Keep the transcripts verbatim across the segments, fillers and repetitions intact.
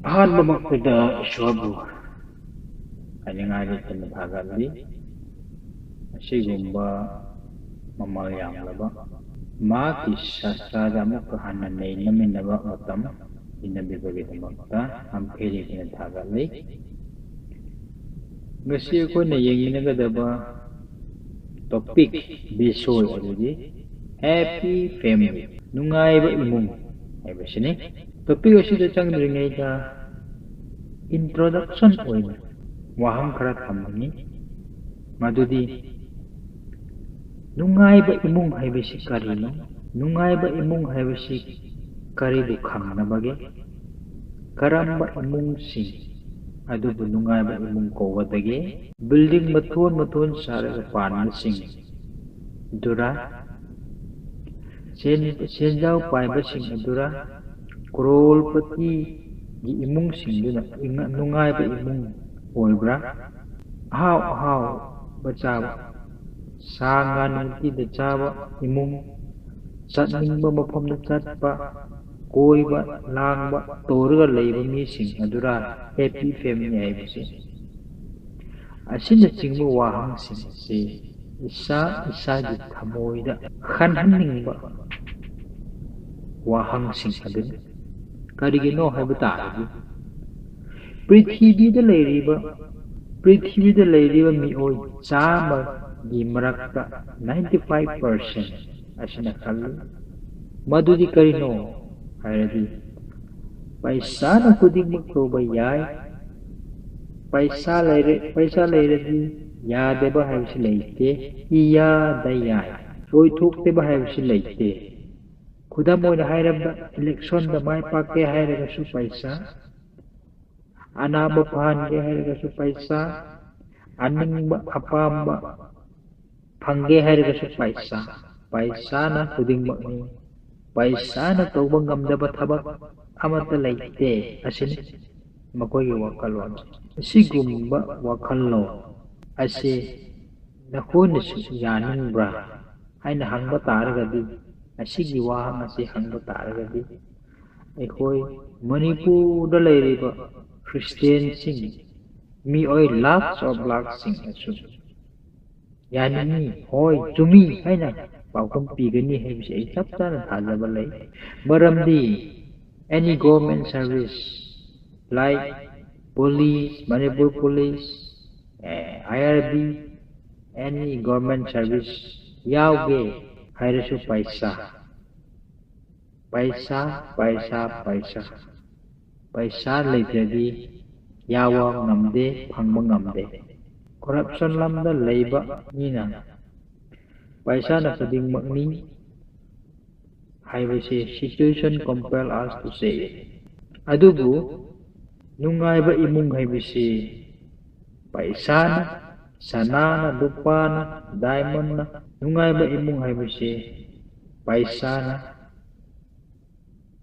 ꯑꯍꯥꯟꯕꯃꯛꯇꯗ ꯏꯁꯣꯔꯕꯨ ꯍꯥꯏꯅꯤꯡꯉꯥꯏ ꯂꯩꯇꯅ ꯊꯥꯒꯠꯂꯤ꯫ ꯑꯁꯤꯒꯨꯝꯕ ꯃꯃꯜ ꯌꯥꯝꯂꯕ ꯃꯍꯥꯛꯀꯤ ꯁꯥꯁ꯭ꯇ꯭ꯔꯗ ꯑꯃꯨꯛꯀ ꯍꯟꯅ ꯅꯩꯅꯃꯤꯟꯅꯕ ꯃꯇꯝ ꯄꯤꯅꯕꯤꯕꯒꯤꯗꯃꯛꯇ ꯍꯝꯈꯦꯔꯤꯕꯅ ꯊꯥꯒꯠꯂꯤ꯫ ꯉꯁꯤ ꯑꯩꯈꯣꯏꯅ ꯌꯦꯡꯃꯤꯟꯅꯒꯗꯕ topic, ꯕꯤꯁꯣꯏ ꯑꯗꯨꯗꯤ Happy Family, ꯅꯨꯡꯉꯥꯏꯕ ꯏꯃꯨꯡ ꯍꯥꯏꯕꯁꯤꯅꯤ꯫ Topic ꯑꯁꯤꯗ ꯆꯪꯗ꯭ꯔꯤꯉꯩꯗ introduction ꯑꯣꯏꯅ ꯋꯥꯍꯪ ꯈꯔ ꯊꯝꯕꯅꯤ, ꯃꯗꯨꯗꯤ ꯅꯨꯡꯉꯥꯏꯕ ꯏꯃꯨꯡ ꯍꯥꯏꯕꯁꯤ ꯀꯔꯤꯅꯣ? ꯅꯨꯡꯉꯥꯏꯕ ꯏꯃꯨꯡ ꯍꯥꯏꯕꯁꯤ ꯀꯔꯤꯕꯨ ꯈꯪꯅꯕꯒꯦ? ꯀꯔꯝꯕ ꯏꯃꯨꯡꯁꯤꯡ ꯑꯗꯨꯕꯨ ꯅꯨꯡꯉꯥꯏꯕ ꯏꯃꯨꯡ ꯀꯧꯒꯗꯒꯦ? Building ꯃꯊꯣꯟ ꯃꯊꯣꯟ ꯁꯥꯔꯒ ꯄꯥꯟꯕꯁꯤꯡ ꯑꯗꯨꯔꯥ? ꯁꯦꯟ-, ꯁꯦꯟꯖꯥꯎ ꯄꯥꯏꯕꯁꯤꯡ ꯑꯗꯨꯔꯥ? ꯀ꯭ꯔꯣꯔꯄꯇꯤꯒꯤ ꯏꯃꯨꯡꯁꯤꯡꯗꯨꯅ ꯏꯉ-, ꯅꯨꯡꯉꯥꯏꯕ ꯏꯃꯨꯡ ꯑꯣꯏꯕ꯭ꯔꯥ? ꯑꯍꯥꯎ ꯑꯍꯥꯎꯕ ꯆꯥꯕ, ꯁꯥ ꯉꯥ ꯅꯨꯡꯇꯤꯗ ꯆꯥꯕ ꯏꯃꯨꯡ, ꯆꯠꯅꯤꯡꯕ ꯃꯐꯝꯗ ꯆꯠꯄ, ꯀꯣꯏꯕ ꯂꯥꯡꯕ ꯇꯧꯔꯒ ꯂꯩꯕ ꯃꯤꯁꯤꯡ ꯑꯗꯨꯔꯥ happy family ꯍꯥꯏꯕꯁꯦ? ꯑꯁꯤꯅꯆꯤꯡꯕ ꯋꯥꯍꯪꯁꯤꯡ ꯑꯁꯤ ꯏꯁꯥ ꯏꯁꯥꯒꯤ ꯊꯃꯣꯏꯗ ꯈꯟꯍꯟꯅꯤꯡꯕ ꯋꯥꯍꯪꯁꯤꯡ ꯑꯗꯨꯅꯤ꯫ ꯀꯔꯤꯒꯤꯅꯣ ꯍꯥꯏꯕ ꯇꯥꯔꯗꯤ, ꯄ꯭ꯔꯤꯊꯤꯕꯤꯗ ꯂꯩꯔꯤꯕ, ꯄ꯭ꯔꯤꯊꯤꯕꯤꯗ ꯂꯩꯔꯤꯕ ꯃꯤꯑꯣꯏ ꯆꯥꯝꯃꯒꯤ ꯃꯔꯛꯇ ninety five percent ꯑꯁꯤꯅ ꯈꯜꯂꯤ꯫ ꯃꯗꯨꯗꯤ ꯀꯔꯤꯅꯣ ꯍꯥꯏꯔꯗꯤ, ꯄꯩꯁꯥꯅ ꯈꯨꯗꯤꯡꯃꯛ ꯇꯧꯕ ꯌꯥꯏ, ꯄꯩꯁꯥ ꯂꯩꯔꯦ, ꯄꯩꯁꯥ ꯂꯩꯔꯗꯤ ꯌꯥꯗꯕ ꯍꯥꯏꯕꯁꯤ ꯂꯩꯇꯦ, ꯏꯌꯥꯗ ꯌꯥꯏ꯫ ꯑꯣꯏꯊꯣꯛꯇꯕ ꯍꯥꯏꯕꯁꯤ ꯂꯩꯇꯦ꯫ ꯈꯨꯗꯝ ꯑꯣꯏꯅ ꯍꯥꯏꯔꯕꯗ, electionꯗ ꯃꯥꯏ ꯄꯥꯛꯀꯦ ꯍꯥꯏꯔꯒꯁꯨ ꯄꯩꯁꯥ, ꯑꯅꯥꯕ ꯐꯍꯟꯒꯦ ꯍꯥꯏꯔꯒꯁꯨ ꯄꯩꯁꯥ, ꯑꯅꯤꯡꯕ ꯑꯄꯥꯝꯕ ꯐꯪꯒꯦ ꯍꯥꯏꯔꯒꯁꯨ ꯄꯩꯁꯥ, ꯄꯩꯁꯥꯅ ꯈꯨꯗꯤꯡꯃꯛꯅꯤ꯫ ꯄꯩꯁꯥꯅ ꯇꯧꯕ ꯉꯝꯗꯕ ꯊꯕꯛ ꯑꯃꯠꯇ ꯂꯩꯇꯦ꯫ ꯑꯁꯤꯅꯤ ꯃꯈꯣꯏꯒꯤ ꯋꯥꯈꯜꯂꯣꯟ꯫ ꯑꯁꯤꯒꯨꯝꯕ ꯋꯥꯈꯜꯂꯣꯟ ꯑꯁꯤ ꯅꯈꯣꯏꯅꯁꯨ ꯌꯥꯅꯤꯡꯕ꯭ꯔꯥ ꯍꯥꯏꯅ ꯍꯪꯕ ꯇꯥꯔꯒꯗꯤ, ꯑꯁꯤꯒꯤ ꯋꯥꯍꯪ ꯑꯁꯤ ꯍꯪꯕ ꯇꯥꯔꯒꯗꯤ, ꯑꯩꯈꯣꯏ ꯃꯅꯤꯄꯨꯔꯗ ꯂꯩꯔꯤꯕ ꯈ꯭ꯔꯤꯁꯇꯤꯌꯥꯟꯁꯤꯡ, ꯃꯤꯑꯣꯏ ꯂꯥꯈ ꯑꯣꯐ ꯂꯥꯈꯁꯤꯡꯅꯁꯨ ꯌꯥꯅꯤꯡꯉꯤ, ꯍꯣꯏ, ꯆꯨꯝꯃꯤ ꯍꯥꯏꯅ ꯄꯥꯎꯈꯨꯝ ꯄꯤꯒꯅꯤ ꯍꯥꯏꯕꯁꯤ ꯑꯩ ꯆꯞ ꯆꯥꯅ ꯊꯥꯖꯕ ꯂꯩ꯫ ꯃꯔꯝꯗꯤ any government service like police, Manipur Police, ꯑꯥꯏ R B, any government service ꯌꯥꯎꯒꯦ ꯍꯥꯏꯔꯁꯨ ꯄꯩꯁꯥ, ꯄꯩꯁꯥ, ꯄꯩꯁꯥ, ꯄꯩꯁꯥ꯫ ꯄꯩꯁꯥ ꯂꯩꯇ꯭ꯔꯗꯤ ꯌꯥꯎꯕ ꯉꯝꯗꯦ, ꯐꯪꯕ ꯉꯝꯗꯦ꯫ ꯀꯔꯞꯁꯟ ꯂꯝꯗ ꯂꯩꯕ ꯃꯤꯅ ꯄꯩꯁꯥꯅ ꯈꯨꯗꯤꯡꯃꯛꯅꯤ ꯍꯥꯏꯕꯁꯤ situation compel us to say it꯫ ꯑꯗꯨꯕꯨ ꯅꯨꯡꯉꯥꯏꯕ ꯏꯃꯨꯡ ꯍꯥꯏꯕꯁꯤ ꯄꯩꯁꯥꯅ, ꯁꯅꯥꯅ, ꯂꯨꯄꯥꯅ, ꯗꯥꯏꯃꯟꯅ, ꯅꯨꯡꯉꯥꯏꯕ ꯏꯃꯨꯡ ꯍꯥꯏꯕꯁꯤ ꯄꯩꯁꯥꯅ,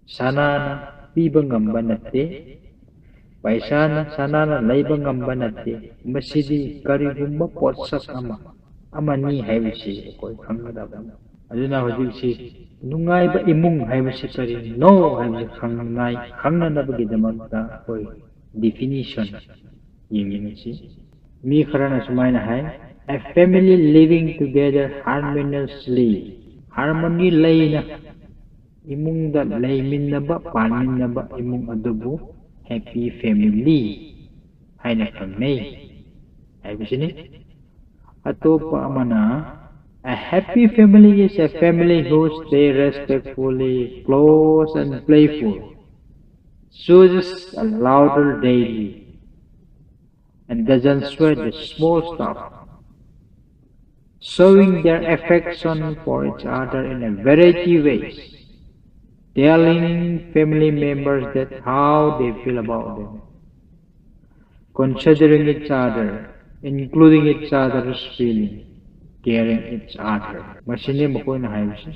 ꯁꯅꯥꯅ ꯄꯤꯕ ꯉꯝꯕ ꯅꯠꯇꯦ꯫ ꯄꯩꯁꯥꯅ, ꯁꯅꯥꯅ ꯂꯩꯕ ꯉꯝꯕ ꯅꯠꯇꯦ꯫ ꯃꯁꯤꯗꯤ ꯀꯔꯤꯒꯨꯝꯕ ꯄꯣꯠꯁꯛ ꯑꯃ, ꯑꯃꯅꯤ ꯍꯥꯏꯕꯁꯤ ꯑꯩꯈꯣꯏ ꯈꯪꯒꯗꯕꯅꯤ꯫ ꯑꯗꯨꯅ ꯍꯧꯖꯤꯛꯁꯤ ꯅꯨꯡꯉꯥꯏꯕ ꯏꯃꯨꯡ ꯍꯥꯏꯕꯁꯤ ꯀꯔꯤꯅꯣ ꯍꯥꯏꯕꯁꯤ ꯈꯪꯅꯉꯥꯏ, ꯈꯪꯅꯅꯕꯒꯤꯗꯃꯛꯇ ꯑꯩꯈꯣꯏ definition ꯌꯦꯡꯃꯤꯟꯅꯁꯤ꯫ ꯃꯤ ꯈꯔꯅ ꯁꯨꯃꯥꯏꯅ ꯍꯥꯏ, "A family living together harmoniously", harmony ꯂꯩꯅ ꯏꯃꯨꯡꯗ ꯂꯩꯃꯤꯟꯅꯕ, ꯄꯥꯟꯃꯤꯟꯅꯕ ꯏꯃꯨꯡ ꯑꯗꯨꯕꯨ happy family ꯍꯥꯏꯅ ꯈꯪꯅꯩ ꯍꯥꯏꯕꯁꯤꯅꯤ꯫ ꯑꯇꯣꯞꯄ ꯑꯃꯅ, "A happy family is a family who stay respectfully close and playful, chooses a louder daily, and doesn't sweat the small stuff, showing their affection for each other in a variety ways, telling family members that how they feel about them, considering each other, including each other's feeling, caring each other." ꯃꯁꯤꯅꯤ ꯃꯈꯣꯏꯅ ꯍꯥꯏꯕꯁꯤ꯫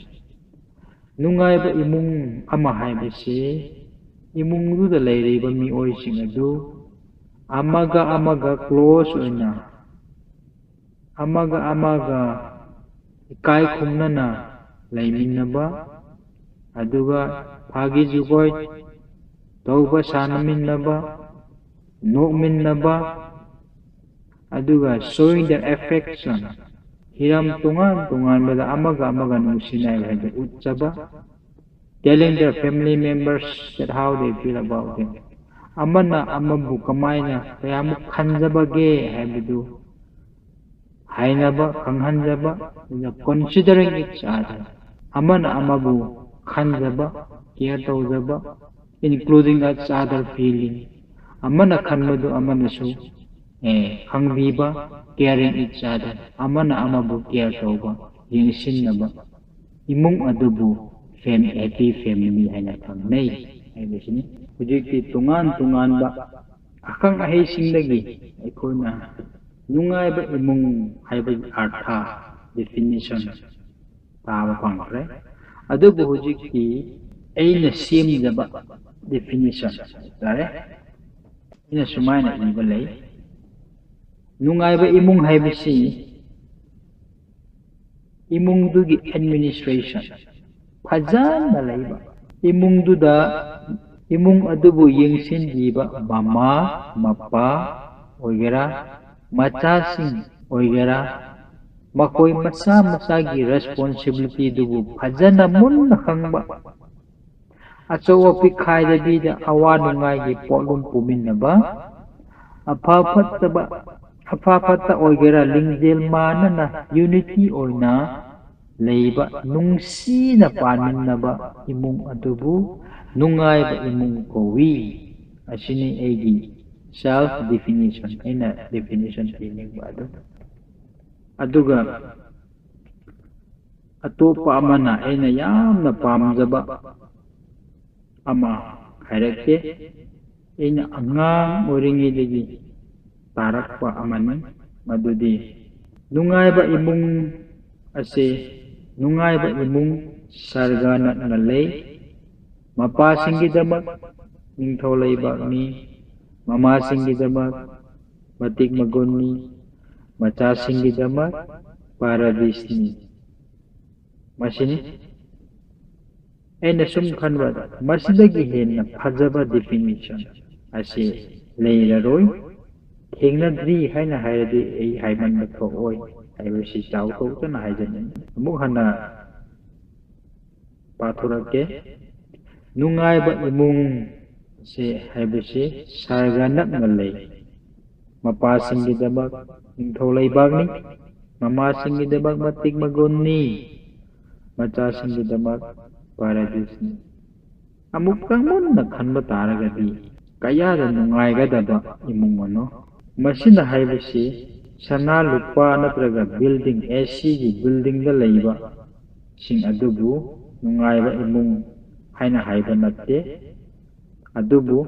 ꯅꯨꯡꯉꯥꯏꯕ ꯏꯃꯨꯡ ꯑꯃ ꯍꯥꯏꯕꯁꯤ ꯏꯃꯨꯡꯗꯨꯗ ꯂꯩꯔꯤꯕ ꯃꯤꯑꯣꯏꯁꯤꯡ ꯑꯗꯨ ꯑꯃꯒ ꯑꯃꯒ close ꯑꯣꯏꯅ, ꯑꯃꯒ ꯑꯃꯒ ꯏꯀꯥꯏ ꯈꯨꯝꯅꯅ ꯂꯩꯃꯤꯟꯅꯕ, ꯑꯗꯨꯒ ꯐꯥꯒꯤ ꯖꯨꯒꯣꯏ ꯇꯧꯕ, ꯁꯥꯟꯅꯃꯤꯟꯅꯕ, ꯅꯣꯛꯃꯤꯟꯅꯕ, ꯑꯗꯨꯒ showing their affection, ꯍꯤꯔꯝ ꯇꯣꯉꯥꯟ ꯇꯣꯉꯥꯟꯕꯗ ꯑꯃꯒ ꯑꯃꯒ ꯅꯨꯡꯁꯤꯅꯩ ꯍꯥꯏꯕ ꯎꯠꯆꯕ, telling their family members that how they feel about them, ꯑꯃꯅ ꯑꯃꯕꯨ ꯀꯃꯥꯏꯅ ꯀꯌꯥꯃꯨꯛ ꯈꯟꯖꯕꯒꯦ ꯍꯥꯏꯕꯗꯨ ꯍꯥꯏꯅꯕ, ꯈꯪꯍꯟꯖꯕ, ꯑꯗꯨꯒ considering each other, ꯑꯃꯅ ꯑꯃꯕꯨ ꯈꯟꯖꯕ, care ꯇꯧꯖꯕ, including each other feeling, ꯑꯃꯅ ꯈꯟꯕꯗꯨ ꯑꯃꯅꯁꯨ ꯑꯦ, ꯈꯪꯕꯤꯕ, caring each other, ꯑꯃꯅ ꯑꯃꯕꯨ care ꯇꯧꯕ, ꯌꯦꯡꯁꯤꯟꯅꯕ, ꯏꯃꯨꯡ ꯑꯗꯨꯕꯨ ꯐꯦꯝ-, happy family ꯍꯥꯏꯅ ꯈꯪꯅꯩ ꯍꯥꯏꯕꯁꯤꯅꯤ꯫ ꯍꯧꯖꯤꯛꯇꯤ ꯇꯣꯉꯥꯟ ꯇꯣꯉꯥꯟꯕ ꯑꯈꯪ ꯑꯍꯩꯁꯤꯡꯗꯒꯤ ꯑꯩꯈꯣꯏꯅ ꯅꯨꯡꯉꯥꯏꯕ ꯏꯃꯨꯡ ꯍꯥꯏꯕꯒꯤ ꯑꯔꯊ, definition, ꯇꯥꯕ ꯐꯪꯈ꯭ꯔꯦ꯫ ꯑꯗꯨꯕꯨ ꯍꯧꯖꯤꯛꯇꯤ ꯑꯩꯅ ꯁꯦꯝꯖꯕ definition ꯍꯥꯏꯇꯥꯔꯦ, ꯑꯩꯅ ꯁꯨꯃꯥꯏꯅ ꯏꯕ ꯂꯩ, ꯅꯨꯡꯉꯥꯏꯕ ꯏꯃꯨꯡ ꯍꯥꯏꯕꯁꯤ ꯏꯃꯨꯡꯗꯨꯒꯤ administration ꯐꯖꯅ ꯂꯩꯕ, ꯏꯃꯨꯡꯗꯨꯗ, ꯏꯃꯨꯡ ꯑꯗꯨꯕꯨ ꯌꯦꯡꯁꯤꯟꯕꯤꯕ ꯃꯃꯥ, ꯃꯄꯥ ꯑꯣꯏꯒꯦꯔꯥ, ꯃꯆꯥꯁꯤꯡ ꯑꯣꯏꯒꯦꯔꯥ, ꯃꯈꯣꯏ ꯃꯁꯥ ꯃꯁꯥꯒꯤ responsibility ꯗꯨꯕꯨ ꯐꯖꯅ ꯃꯨꯟꯅ ꯈꯪꯕ, ꯑꯆꯧ ꯑꯄꯤꯛ ꯈꯥꯏꯗꯕꯤꯗ ꯑꯋꯥ ꯅꯨꯡꯉꯥꯏꯒꯤ ꯄꯣꯠꯂꯨꯝ ꯄꯨꯃꯤꯟꯅꯕ, ꯑꯐ ꯐꯠꯇꯕ, ꯑꯐ ꯐꯠꯇ ꯑꯣꯏꯒꯦꯔꯥ, ꯂꯤꯡꯖꯦꯜ ꯃꯥꯟꯅꯅ unity ꯑꯣꯏꯅ ꯂꯩꯕ, ꯅꯨꯡꯁꯤꯅ ꯄꯥꯟꯃꯤꯟꯅꯕ ꯏꯃꯨꯡ ꯑꯗꯨꯕꯨ ꯅꯨꯡꯉꯥꯏꯕ ꯏꯃꯨꯡ ꯀꯧꯏ꯫ ꯑꯁꯤꯅꯤ ꯑꯩꯒꯤ self definition, ꯑꯩꯅ definition ꯄꯤꯅꯤꯡꯕ ꯑꯗꯨ꯫ ꯑꯗꯨꯒ ꯑꯇꯣꯞꯄ ꯑꯃꯅ ꯑꯩꯅ ꯌꯥꯝꯅ ꯄꯥꯝꯖꯕ ꯑꯃ ꯍꯥꯏꯔꯛꯀꯦ꯫ ꯑꯩꯅ ꯑꯉꯥꯡ ꯑꯣꯏꯔꯤꯉꯩꯗꯒꯤ ꯇꯥꯔꯛꯄ ꯑꯃꯅꯤ꯫ ꯃꯗꯨꯗꯤ ꯅꯨꯡꯉꯥꯏꯕ ꯏꯃꯨꯡ ꯑꯁꯤ, ꯅꯨꯡꯉꯥꯏꯕ ꯏꯃꯨꯡ ꯁꯔꯒ ꯅꯛꯅ ꯂꯩ꯫ ꯃꯄꯥꯁꯤꯡꯒꯤꯗꯃꯛ ꯅꯤꯡꯊꯧ ꯂꯩꯕꯥꯛꯅꯤ, ꯃꯃꯥꯁꯤꯡꯒꯤꯗꯃꯛ ꯃꯇꯤꯛ ꯃꯒꯨꯟꯅꯤ, ꯃꯆꯥꯁꯤꯡꯒꯤꯗꯃꯛ ꯄꯥꯔꯥꯗꯤꯁꯅꯤ꯫ ꯃꯁꯤꯅꯤ꯫ ꯑꯩꯅ ꯁꯨꯝ ꯈꯟꯕꯗ ꯃꯁꯤꯗꯒꯤ ꯍꯦꯟꯅ ꯐꯖꯕ definition ꯑꯁꯤ ꯂꯩꯔꯔꯣꯏ꯫ ꯊꯦꯡꯅꯗ꯭ꯔꯤ ꯍꯥꯏꯅ ꯍꯥꯏꯔꯗꯤ ꯑꯩ ꯍꯥꯏꯃꯟꯕ ꯊꯣꯛꯑꯣꯏ ꯍꯥꯏꯕꯁꯤ ꯆꯥꯎꯊꯣꯛꯇꯅ ꯍꯥꯏꯖꯅꯤꯡꯏ꯫ ꯑꯃꯨꯛ ꯍꯟꯅ ꯄꯥꯊꯣꯔꯛꯀꯦ꯫ ꯅꯨꯡꯉꯥꯏꯕ ꯏꯃꯨꯡ ꯁꯦ ꯍꯥꯏꯕꯁꯤ ꯁꯔꯒ ꯅꯛꯅ ꯂꯩ꯫ ꯃꯄꯥꯁꯤꯡꯒꯤꯗꯃꯛ ꯅꯤꯡꯊꯧ ꯂꯩꯕꯥꯛꯅꯤ꯫ ꯃꯃꯥꯁꯤꯡꯒꯤꯗꯃꯛ ꯃꯇꯤꯛ ꯃꯒꯨꯟꯅꯤ꯫ ꯃꯆꯥꯁꯤꯡꯒꯤꯗꯃꯛ ꯄꯥꯔꯥꯗꯤꯁꯅꯤ꯫ ꯑꯃꯨꯛꯇꯪ ꯃꯨꯟꯅ ꯈꯟꯕ ꯇꯥꯔꯒꯗꯤ ꯀꯌꯥꯗ ꯅꯨꯡꯉꯥꯏꯒꯗꯕ ꯏꯃꯨꯡ ꯑꯃꯅꯣ꯫ ꯃꯁꯤꯅ ꯍꯥꯏꯕꯁꯤ ꯁꯅꯥ ꯂꯨꯄꯥ ꯅꯠꯇ꯭ꯔꯒ building, ACꯒꯤ buildingꯗ ꯂꯩꯕ ꯁꯤꯡ ꯑꯗꯨꯕꯨ ꯅꯨꯡꯉꯥꯏꯕ ꯏꯃꯨꯡ ꯍꯥꯏꯅ ꯍꯥꯏꯕ ꯅꯠꯇꯦ꯫ ꯑꯗꯨꯕꯨ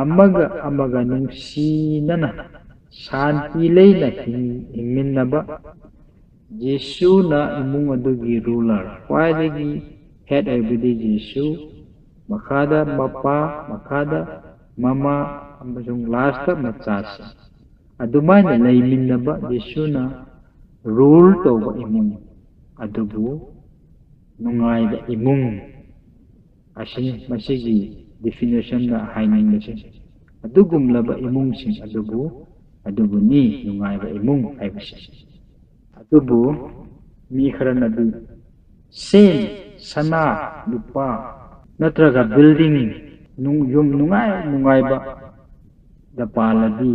ꯑꯃꯒ ꯑꯃꯒ ꯅꯨꯡꯁꯤꯅꯅ ꯁꯥꯟꯇꯤ ꯂꯩꯅ ꯍꯤꯡ-, ꯍꯤꯡꯃꯤꯟꯅꯕ꯫ ꯌꯦꯁꯨꯅ ꯏꯃꯨꯡ ꯑꯗꯨꯒꯤ ruler, ꯈ꯭ꯋꯥꯏꯗꯒꯤ head ꯑꯣꯏꯕꯗꯤ ꯌꯦꯁꯨ, ꯃꯈꯥꯗ ꯃꯄꯥ, ꯃꯈꯥꯗ ꯃꯃꯥ, ꯑꯃꯁꯨꯡ lastꯇ ꯃꯆꯥꯁꯤꯡ꯫ ꯑꯗꯨꯃꯥꯏꯅ ꯂꯩꯃꯤꯟꯅꯕ ꯌꯦꯁꯨꯅ rule ꯇꯧꯕ ꯏꯃꯨꯡ ꯑꯗꯨꯕꯨ ꯅꯨꯡꯉꯥꯏꯕ ꯏꯃꯨꯡ ꯑꯁꯤꯅꯤ ꯃꯁꯤꯒꯤ definitionꯗ ꯍꯥꯏꯅꯤꯡꯕꯁꯦ꯫ ꯑꯗꯨꯒꯨꯝꯂꯕ ꯏꯃꯨꯡꯁꯤꯡ ꯑꯗꯨꯕꯨ, ꯑꯗꯨꯕꯨꯅꯤ ꯅꯨꯡꯉꯥꯏꯕ ꯏꯃꯨꯡ ꯍꯥꯏꯕꯁꯦ꯫ ꯑꯗꯨꯕꯨ ꯃꯤ ꯈꯔꯅꯗꯤ ꯁꯦꯟ, ꯁꯅꯥ, ꯂꯨꯄꯥ ꯅꯠꯇ꯭ꯔꯒ building, ꯅꯨꯡ-, ꯌꯨꯝ ꯅꯨꯡꯉꯥꯏ ꯅꯨꯡꯉꯥꯏꯕꯗ ꯄꯥꯜꯂꯗꯤ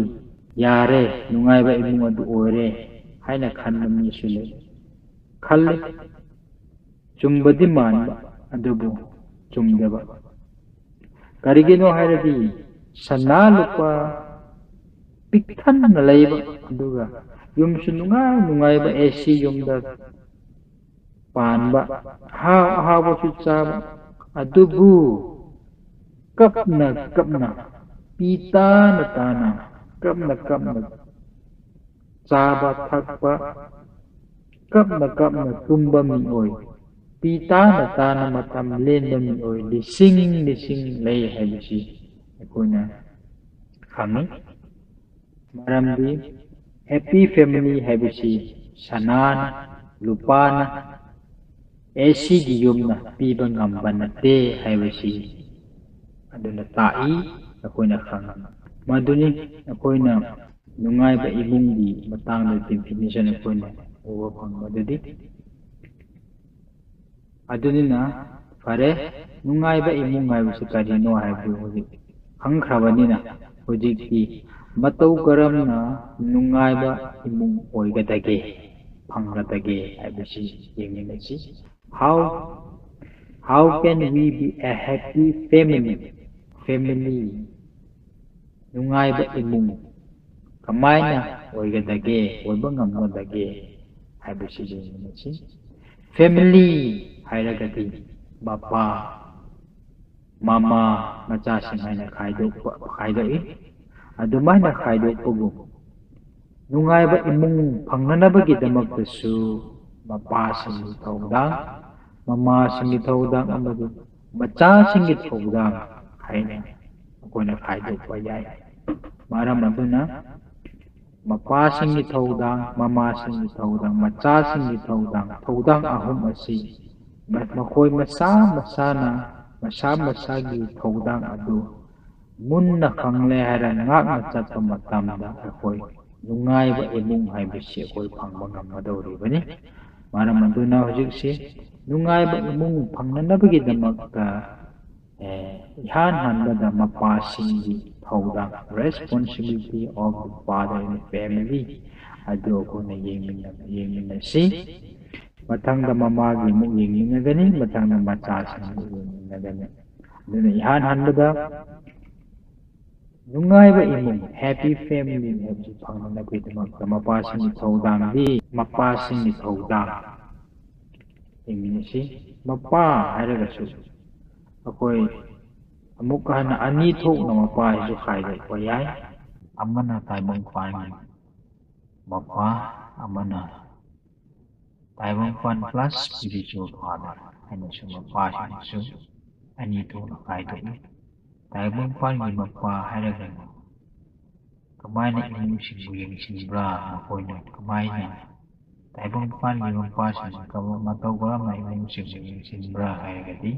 ꯌꯥꯔꯦ, ꯅꯨꯡꯉꯥꯏꯕ ꯏꯃꯨꯡ ꯑꯗꯨ ꯑꯣꯏꯔꯦ ꯍꯥꯏꯅ ꯈꯟꯕ ꯃꯤꯁꯨ ꯂꯩ꯫ ꯈꯜꯂꯤ꯫ ꯆꯨꯝꯕꯗꯤ ꯃꯥꯟꯕ, ꯑꯗꯨꯕꯨ ꯆꯨꯝꯗꯕ꯫ ꯀꯔꯤꯒꯤꯅꯣ ꯍꯥꯏꯔꯗꯤ ꯁꯅꯥ ꯂꯨꯄꯥ ꯄꯤꯛꯊꯟꯅ ꯂꯩꯕ, ꯑꯗꯨꯒ ꯌꯨꯝꯁꯨ ꯅꯨꯡꯉꯥꯏ ꯅꯨꯡꯉꯥꯏꯕ, AC ꯌꯨꯝꯗ ꯄꯥꯟꯕ, ꯑꯍꯥꯎ ꯑꯍꯥꯎꯕꯁꯨ ꯆꯥꯕ, ꯑꯗꯨꯕꯨ ꯀꯞꯅ ꯀꯞꯅ, ꯄꯤ ꯇꯥꯅ ꯇꯥꯅ, ꯀꯞꯅ ꯀꯞꯅ ꯆꯥꯕ ꯊꯛꯄ, ꯀꯞꯅ ꯀꯞꯅ ꯇꯨꯝꯕ ꯃꯤꯑꯣꯏ, ꯄꯤ ꯇꯥꯅ ꯇꯥꯅ ꯃꯇꯝ ꯂꯦꯟꯕ ꯃꯤꯑꯣꯏ ꯂꯤꯁꯤꯡ ꯂꯤꯁꯤꯡ ꯂꯩ ꯍꯥꯏꯕꯁꯤ ꯑꯩꯈꯣꯏꯅ ꯈꯪꯏ꯫ ꯃꯔꯝꯗꯤ happy family ꯍꯥꯏꯕꯁꯤ ꯁꯅꯥꯅ, ꯂꯨꯄꯥꯅ, ꯑꯦꯁꯤꯒꯤ ꯌꯨꯝꯅ ꯄꯤꯕ ꯉꯝꯕ ꯅꯠꯇꯦ ꯍꯥꯏꯕꯁꯤ ꯑꯗꯨꯅ ꯇꯥꯛꯏ, ꯑꯩꯈꯣꯏꯅ ꯈꯪꯉꯤ꯫ ꯃꯗꯨꯅꯤ ꯑꯩꯈꯣꯏꯅ ꯅꯨꯡꯉꯥꯏꯕ ꯏꯃꯨꯡꯒꯤ ꯃꯇꯥꯡꯗ definition ꯑꯩꯈꯣꯏꯅ ꯎꯕ ꯐꯪꯕꯗꯨꯗꯤ꯫ ꯑꯗꯨꯅꯤꯅ ꯐꯔꯦ, ꯅꯨꯡꯉꯥꯏꯕ ꯏꯃꯨꯡ ꯍꯥꯏꯕꯁꯤ ꯀꯔꯤꯅꯣ ꯍꯥꯏꯕꯗꯨ ꯍꯧꯖꯤꯛ ꯈꯪꯈ꯭ꯔꯕꯅꯤꯅ, ꯍꯧꯖꯤꯛꯇꯤ ꯃꯇꯧ ꯀꯔꯝꯅ ꯅꯨꯡꯉꯥꯏꯕ ꯏꯃꯨꯡ ꯑꯣꯏꯒꯗꯒꯦ, ꯐꯪꯒꯗꯒꯦ ꯍꯥꯏꯕꯁꯤ ꯌꯦꯡꯃꯤꯟꯅꯁꯤ꯫ How, how can we be a happy family? Family, ꯅꯨꯡꯉꯥꯏꯕ ꯏꯃꯨꯡ ꯀꯃꯥꯏꯅ ꯑꯣꯏꯒꯗꯒꯦ, ꯑꯣꯏꯕ ꯉꯝꯒꯗꯒꯦ ꯍꯥꯏꯕꯁꯤ ꯌꯦꯡꯃꯤꯟꯅꯁꯤ꯫ Family ꯍꯥꯏꯔꯒꯗꯤ ꯃꯄꯥ, ꯃꯃꯥ, ꯃꯆꯥꯁꯤꯡ ꯍꯥꯏꯅ ꯈꯥꯏꯗꯣꯛꯄ, ꯈꯥꯏꯗꯣꯛꯏ꯫ ꯑꯗꯨꯃꯥꯏꯅ ꯈꯥꯏꯗꯣꯛꯄꯒꯨꯝ, ꯅꯨꯡꯉꯥꯏꯕ ꯏꯃꯨꯡ ꯐꯪꯅꯅꯕꯒꯤꯗꯃꯛꯇꯁꯨ ꯃꯄꯥꯁꯤꯡꯒꯤ ꯊꯧꯗꯥꯡ, ꯃꯃꯥꯁꯤꯡꯒꯤ ꯊꯧꯗꯥꯡ ꯑꯃꯗꯤ ꯃꯆꯥꯁꯤꯡꯒꯤ ꯊꯧꯗꯥꯡ ꯍꯥꯏꯅ ꯑꯩꯈꯣꯏꯅ ꯈꯥꯏꯗꯣꯛꯄ ꯌꯥꯏ꯫ ꯃꯔꯝ ꯑꯗꯨꯅ ꯃꯄꯥꯁꯤꯡꯒꯤ ꯊꯧꯗꯥꯡ, ꯃꯃꯥꯁꯤꯡꯒꯤ ꯊꯧꯗꯥꯡ, ꯃꯆꯥꯁꯤꯡꯒꯤ ꯊꯧꯗꯥꯡ, ꯊꯧꯗꯥꯡ ꯑꯍꯨꯝ ꯑꯁꯤ ꯃ-, ꯃꯈꯣꯏ ꯃꯁꯥ ꯃꯁꯥꯅ ꯃꯁꯥ ꯃꯁꯥꯒꯤ ꯊꯧꯗꯥꯡ ꯑꯗꯨ ꯃꯨꯟꯅ ꯈꯪꯂꯦ ꯍꯥꯏꯔ ꯉꯥꯛꯅ ꯆꯠꯄ ꯃꯇꯝꯗ ꯑꯩꯈꯣꯏ ꯅꯨꯡꯉꯥꯏꯕ ꯏꯃꯨꯡ ꯍꯥꯏꯕꯁꯤ ꯑꯩꯈꯣꯏ ꯐꯪꯕ ꯉꯝꯒꯗꯧꯔꯤꯕꯅꯤ꯫ ꯃꯔꯝ ꯑꯗꯨꯅ ꯍꯧꯖꯤꯛꯁꯤ ꯅꯨꯡꯉꯥꯏꯕ ꯏꯃꯨꯡ ꯐꯪꯅꯅꯕꯒꯤꯗꯃꯛꯇ, ꯑꯦ, ꯏꯍꯥꯟ ꯍꯥꯟꯕꯗ ꯃꯄꯥꯁꯤꯡꯒꯤ ꯊꯧꯗꯥꯡ, responsibility of the father in the family, ꯑꯗꯨ ꯑꯩꯈꯣꯏꯅ ꯌꯦꯡꯃꯤꯟꯅ-, ꯌꯦꯡꯃꯤꯟꯅꯁꯤ꯫ ꯃꯊꯪꯗ ꯃꯃꯥꯒꯤ ꯑꯃꯨꯛ ꯌꯦꯡꯃꯤꯟꯅꯒꯅꯤ, ꯃꯊꯪꯗ ꯃꯆꯥꯁꯤꯡ ꯑꯃꯨꯛ ꯌꯦꯡꯃꯤꯟꯅꯒꯅꯤ꯫ ꯑꯗꯨꯅ ꯏꯍꯥꯟ ꯍꯥꯟꯕꯗ ꯅꯨꯡꯉꯥꯏꯕ ꯏꯃꯨꯡ, happy family ꯍꯥꯏꯕꯁꯤ ꯐꯪꯅꯅꯕꯒꯤꯗꯃꯛꯇ ꯃꯄꯥꯁꯤꯡꯒꯤ ꯊꯧꯗꯥꯡꯗꯤ, ꯃꯄꯥꯁꯤꯡꯒꯤ ꯊꯧꯗꯥꯡ ꯌꯦꯡꯃꯤꯟꯅꯁꯤ꯫ ꯃꯄꯥ ꯍꯥꯏꯔꯒꯁꯨ ꯑꯩꯈꯣꯏ ꯑꯃꯨꯛꯀ ꯍꯟꯅ ꯑꯅꯤ ꯊꯣꯛꯅ ꯃꯄꯥ ꯍꯥꯏꯁꯨ ꯈꯥꯏꯗꯣꯛꯄ ꯌꯥꯏ꯫ ꯑꯃꯅ ꯇꯥꯏꯕꯪꯄꯥꯟꯒꯤ ꯃꯄꯥ, ꯑꯃꯅ ꯇꯥꯏꯕꯪꯄꯥꯟ plus spiritual father ꯍꯥꯏꯅꯁꯨ ꯃꯄꯥꯁꯤꯡꯁꯨ ꯑꯅꯤ ꯊꯣꯛꯅ ꯈꯥꯏꯗꯣꯛꯏ꯫ ꯇꯥꯏꯕꯪꯄꯥꯟꯒꯤ ꯃꯄꯥ ꯍꯥꯏꯔꯒꯅ ꯀꯃꯥꯏꯅ ꯏꯃꯨꯡꯁꯤꯡꯕꯨ ꯌꯦꯡꯁꯤꯟꯕ꯭ꯔꯥ, ꯃꯈꯣꯏꯅ ꯀꯃꯥꯏꯅ ꯇꯥꯏꯕꯪꯄꯥꯟꯒꯤ ꯃꯄꯥꯁꯤꯡꯅ ꯀꯔꯝ-, ꯃꯇꯧ ꯀꯔꯝꯅ ꯏꯃꯨꯡꯁꯤꯡꯕꯨ ꯌꯦꯡꯁꯤꯟꯕ꯭ꯔꯥ ꯍꯥꯏꯔꯒꯗꯤ,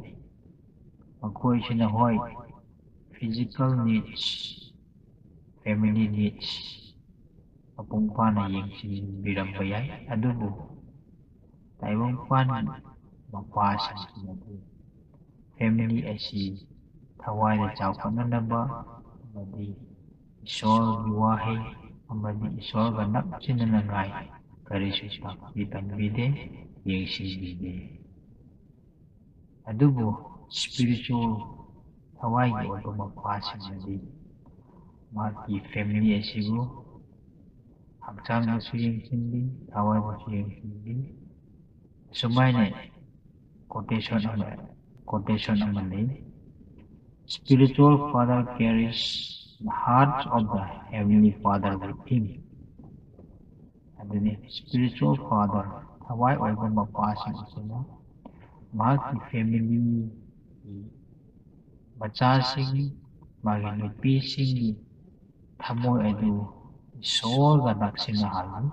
ꯃꯈꯣꯏꯁꯤꯅ, ꯍꯣꯏ, physical needs, family needs ꯃꯄꯨꯡ ꯐꯥꯅ ꯌꯦꯡꯁꯤꯟꯕꯤꯔꯝꯕ ꯌꯥꯏ, ꯑꯗꯨꯕꯨ ꯇꯥꯏꯕꯪꯄꯥꯟ ꯃꯄꯥꯁꯤꯡꯁꯤꯅꯗꯤ family ꯑꯁꯤ ꯊꯋꯥꯏꯗ ꯆꯥꯎꯈꯠꯅꯅꯕ ꯑꯃꯗꯤ ꯏꯁꯣꯔꯒꯤ ꯋꯥꯍꯩ ꯑꯃꯗꯤ ꯏꯁꯣꯔꯒ ꯅꯛꯁꯤꯟꯅꯅꯉꯥꯏ ꯀꯔꯤꯁꯨ ꯇꯥꯛꯄꯤ ꯇꯝꯕꯤꯗꯦ, ꯌꯦꯡꯁꯤꯟꯕꯤꯗꯦ꯫ ꯑꯗꯨꯕꯨ spiritual, ꯊꯋꯥꯏꯒꯤ ꯑꯣꯏꯕ ꯃꯄꯥꯁꯤꯡꯅꯗꯤ ꯃꯍꯥꯛꯀꯤ family ꯑꯁꯤꯕꯨ ꯍꯛꯆꯥꯡꯗꯁꯨ ꯌꯦꯡꯁꯤꯟꯕꯤ, ꯊꯋꯥꯏꯗꯁꯨ ꯌꯦꯡꯁꯤꯟꯕꯤ꯫ ꯑꯁꯨꯃꯥꯏꯅ quotation ꯑꯃ, quotation ꯑꯃ ꯂꯩ, "Spiritual father carries the heart of the heavenly father with him." ꯑꯗꯨꯅꯤ, spiritual father, ꯊꯋꯥꯏ ꯑꯣꯏꯕ ꯃꯄꯥꯁꯤꯡ ꯑꯁꯤꯅ ꯃꯍꯥꯛꯀꯤ family ꯒꯤ ꯃꯆꯥꯁꯤꯡ, ꯃꯥꯒꯤ ꯅꯨꯄꯤꯁꯤꯡꯒꯤ ꯊꯃꯣꯏ ꯑꯗꯨ ꯏꯁꯣꯔꯒ ꯅꯛꯁꯤꯟꯅꯍꯜꯂꯤ꯫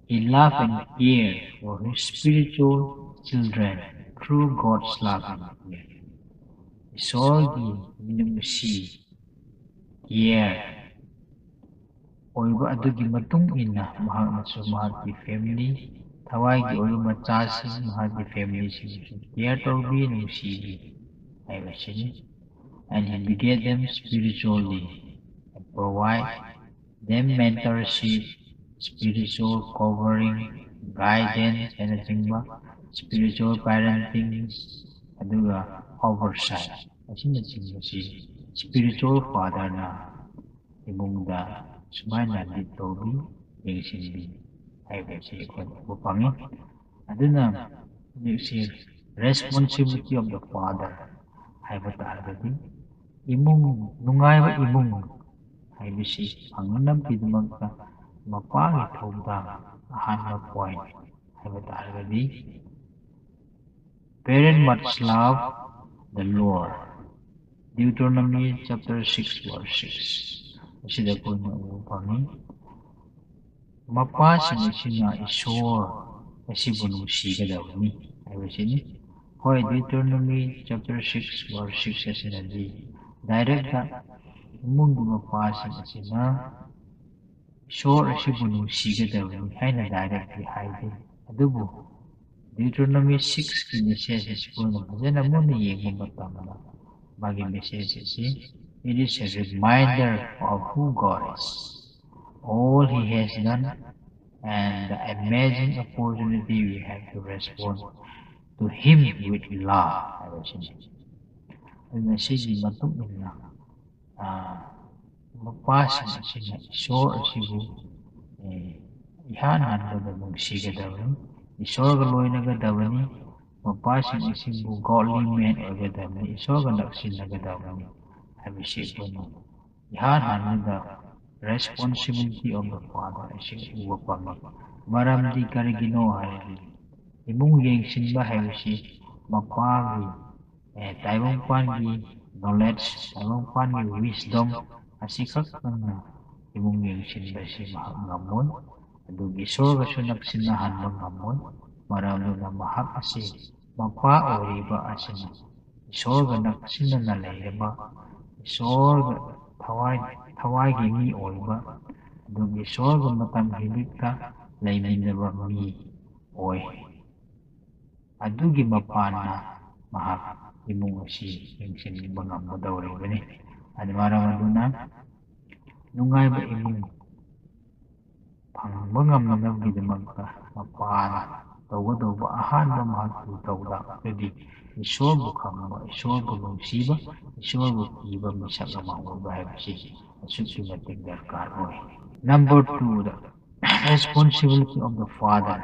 He love and care for his spiritual children through God's love and care. ꯏꯁꯣꯔꯒꯤ ꯃꯤꯅꯨꯡꯁꯤ, care, ꯑꯣꯏꯕ ꯑꯗꯨꯒꯤ ꯃꯇꯨꯡ ꯏꯟꯅ ꯃꯍꯥꯛꯅꯁꯨ ꯃꯍꯥꯛꯀꯤ family, ꯊꯋꯥꯏꯒꯤ ꯑꯣꯏꯕ ꯃꯆꯥꯁꯤꯡ, ꯃꯍꯥꯛꯀꯤ family ꯁꯤꯡꯕꯨꯁꯨ care ꯇꯧꯕꯤ, ꯅꯨꯡꯁꯤꯕꯤ ꯍꯥꯏꯕꯁꯤꯅꯤ꯫ And he beget them spiritually and provide them mentorship, spiritual covering, guidance ꯍꯥꯏꯅꯆꯤꯡꯕ, spiritual parenting, ꯑꯗꯨꯒ oversight ꯑꯁꯤꯅꯆꯤꯡꯕꯁꯤ spiritual father ꯅ ꯏꯃꯨꯡꯗ ꯁꯨꯃꯥꯏꯅ lead ꯇꯧꯕꯤ, ꯌꯦꯡꯁꯤꯟꯕꯤ ꯍꯥꯏꯕꯁꯤ ꯑꯩꯈꯣꯏꯅ ꯎꯕ ꯐꯪꯉꯤ꯫ ꯑꯗꯨꯅ ꯍꯧꯖꯤꯛꯁꯤ responsibility of the father ꯍꯥꯏꯕ ꯇꯥꯔꯒꯗꯤ, ꯏꯃꯨꯡ, ꯅꯨꯡꯉꯥꯏꯕ ꯏꯃꯨꯡ ꯍꯥꯏꯕꯁꯤ ꯐꯪꯅꯅꯕꯒꯤꯗꯃꯛꯇ ꯃꯄꯥꯒꯤ ꯊꯧꯗꯥꯡ ꯑꯍꯥꯟꯕ point ꯍꯥꯏꯕ ꯇꯥꯔꯒꯗꯤ, "Parent must love the Lord." Deuteronomy chapter six verse six ꯑꯁꯤꯗ ꯑꯩꯈꯣꯏꯅ ꯎꯕ ꯐꯪꯉꯤ꯫ ꯃꯄꯥꯁꯤꯡ ꯑꯁꯤꯅ ꯏꯁꯣꯔ ꯑꯁꯤꯕꯨ ꯅꯨꯡꯁꯤꯒꯗꯕꯅꯤ ꯍꯥꯏꯕꯁꯤꯅꯤ꯫ ꯍꯣꯏ, Deuteronomy chapter six verse six ꯑꯁꯤꯅꯗꯤ direct ꯏꯃꯨꯡꯒꯤ ꯃꯄꯥꯁꯤꯡ ꯑꯁꯤꯅ ꯏꯁꯣꯔ ꯑꯁꯤꯕꯨ ꯅꯨꯡꯁꯤꯒꯗꯕꯅꯤ ꯍꯥꯏꯅ direct ꯍꯥꯏꯗꯦ꯫ ꯑꯗꯨꯕꯨ Deuteronomy sixꯀꯤ message ꯑꯁꯤ ꯑꯩꯈꯣꯏꯅ ꯐꯖꯅ ꯃꯨꯟꯅ ꯌꯦꯡꯕ ꯃꯇꯝꯗ ꯃꯥꯒꯤ message ꯑꯁꯤ, it is a reminder of who God is, all he has done, and the amazing opportunity we have to respond to him with love ꯍꯥꯏꯕꯁꯤꯅꯤ꯫ ꯑꯗꯨꯅ ꯁꯤꯒꯤ ꯃꯇꯨꯡ ꯏꯟꯅ ꯃꯄꯥꯁꯤꯡ ꯑꯁꯤꯅ ꯏꯁꯣꯔ ꯑꯁꯤꯕꯨ ꯏꯍꯥꯟ ꯍꯥꯟꯕꯗ ꯅꯨꯡꯁꯤꯒꯗꯕꯅꯤ, ꯏꯁꯣꯔꯒ ꯂꯣꯏꯅꯒꯗꯕꯅꯤ꯫ ꯃꯄꯥꯁꯤꯡ ꯑꯁꯤꯕꯨ godly man ꯑꯣꯏꯒꯗꯕꯅꯤ, ꯏꯁꯣꯔꯒ ꯅꯛꯁꯤꯟꯅꯒꯗꯕꯅꯤ ꯍꯥꯏꯕꯁꯤ ꯑꯩꯈꯣꯏꯅ ꯏꯍꯥꯟ ꯍꯥꯟꯕꯗ responsibility of the father ꯑꯁꯤ ꯎꯕ ꯐꯪꯉꯤ꯫ ꯃꯔꯝꯗꯤ ꯀꯔꯤꯒꯤꯅꯣ ꯍꯥꯏꯔꯗꯤ, ꯏꯃꯨꯡ ꯌꯦꯡꯁꯤꯟꯕ ꯍꯥꯏꯕꯁꯤ ꯃꯄꯥꯒꯤ ꯇꯥꯏꯕꯪꯄꯥꯟꯒꯤ knowledge, ꯇꯥꯏꯕꯪꯄꯥꯟꯒꯤ wisdom ꯑꯁꯤꯈꯛꯇꯪꯅ ꯏꯃꯨꯡ ꯌꯦꯡꯁꯤꯟꯕ ꯑꯁꯤ ꯃꯍꯥꯛ ꯉꯝꯃꯣꯏ꯫ ꯑꯗꯨꯒ ꯏꯁꯣꯔꯒꯁꯨ ꯅꯛꯁꯤꯟꯅꯍꯟꯕ ꯉꯝꯃꯣꯏ꯫ ꯃꯔꯝ ꯑꯗꯨꯅ ꯃꯍꯥꯛ ꯑꯁꯤ ꯃꯄꯥ ꯑꯣꯏꯔꯤꯕ ꯑꯁꯤꯅ ꯏꯁꯣꯔꯒ ꯅꯛꯁꯤꯟꯅꯅ ꯂꯩꯔꯕ, ꯏꯁꯣꯔꯒ ꯊꯋꯥꯏ ꯊꯋꯥꯏꯒꯤ ꯃꯤ ꯑꯣꯏꯕ, ꯑꯗꯨꯒ ꯏꯁꯣꯔꯒ ꯃꯇꯝ ꯍꯤꯕꯤꯛꯇ ꯂꯩꯃꯤꯟꯅꯕ ꯃꯤ ꯑꯣꯏ꯫ ꯑꯗꯨꯒꯤ ꯃꯄꯥꯟꯅ ꯃꯍꯥꯛ ꯏꯃꯨꯡ ꯑꯁꯤ ꯌꯦꯡꯁꯤꯟꯕ ꯉꯝꯒꯗꯧꯔꯤꯕꯅꯤ꯫ ꯑꯗꯨ ꯃꯔꯝ ꯑꯗꯨꯅ ꯅꯨꯡꯉꯥꯏꯕ ꯏꯃꯨꯡ ꯐꯪꯕ ꯉꯝꯅꯕꯒꯤꯗꯃꯛꯇ ꯃꯄꯥꯅ ꯇꯧꯒꯗꯧꯕ ꯑꯍꯥꯟꯕ ꯃꯍꯥꯛꯀꯤ ꯊꯧꯗꯥꯡ ꯑꯗꯨꯗꯤ ꯏꯁꯣꯔꯕꯨ ꯈꯪꯕ, ꯏꯁꯣꯔꯕꯨ ꯅꯨꯡꯁꯤꯕ, ꯏꯁꯣꯔꯕꯨ ꯀꯤꯕ ꯃꯤꯁꯛ ꯑꯃ ꯑꯣꯏꯕ ꯍꯥꯏꯕꯁꯤ ꯑꯁꯨꯛꯀꯤ ꯃꯇꯤꯛ ꯗꯔꯀꯥꯔ ꯑꯣꯏ꯫ Number twoꯗ, responsibility of the father,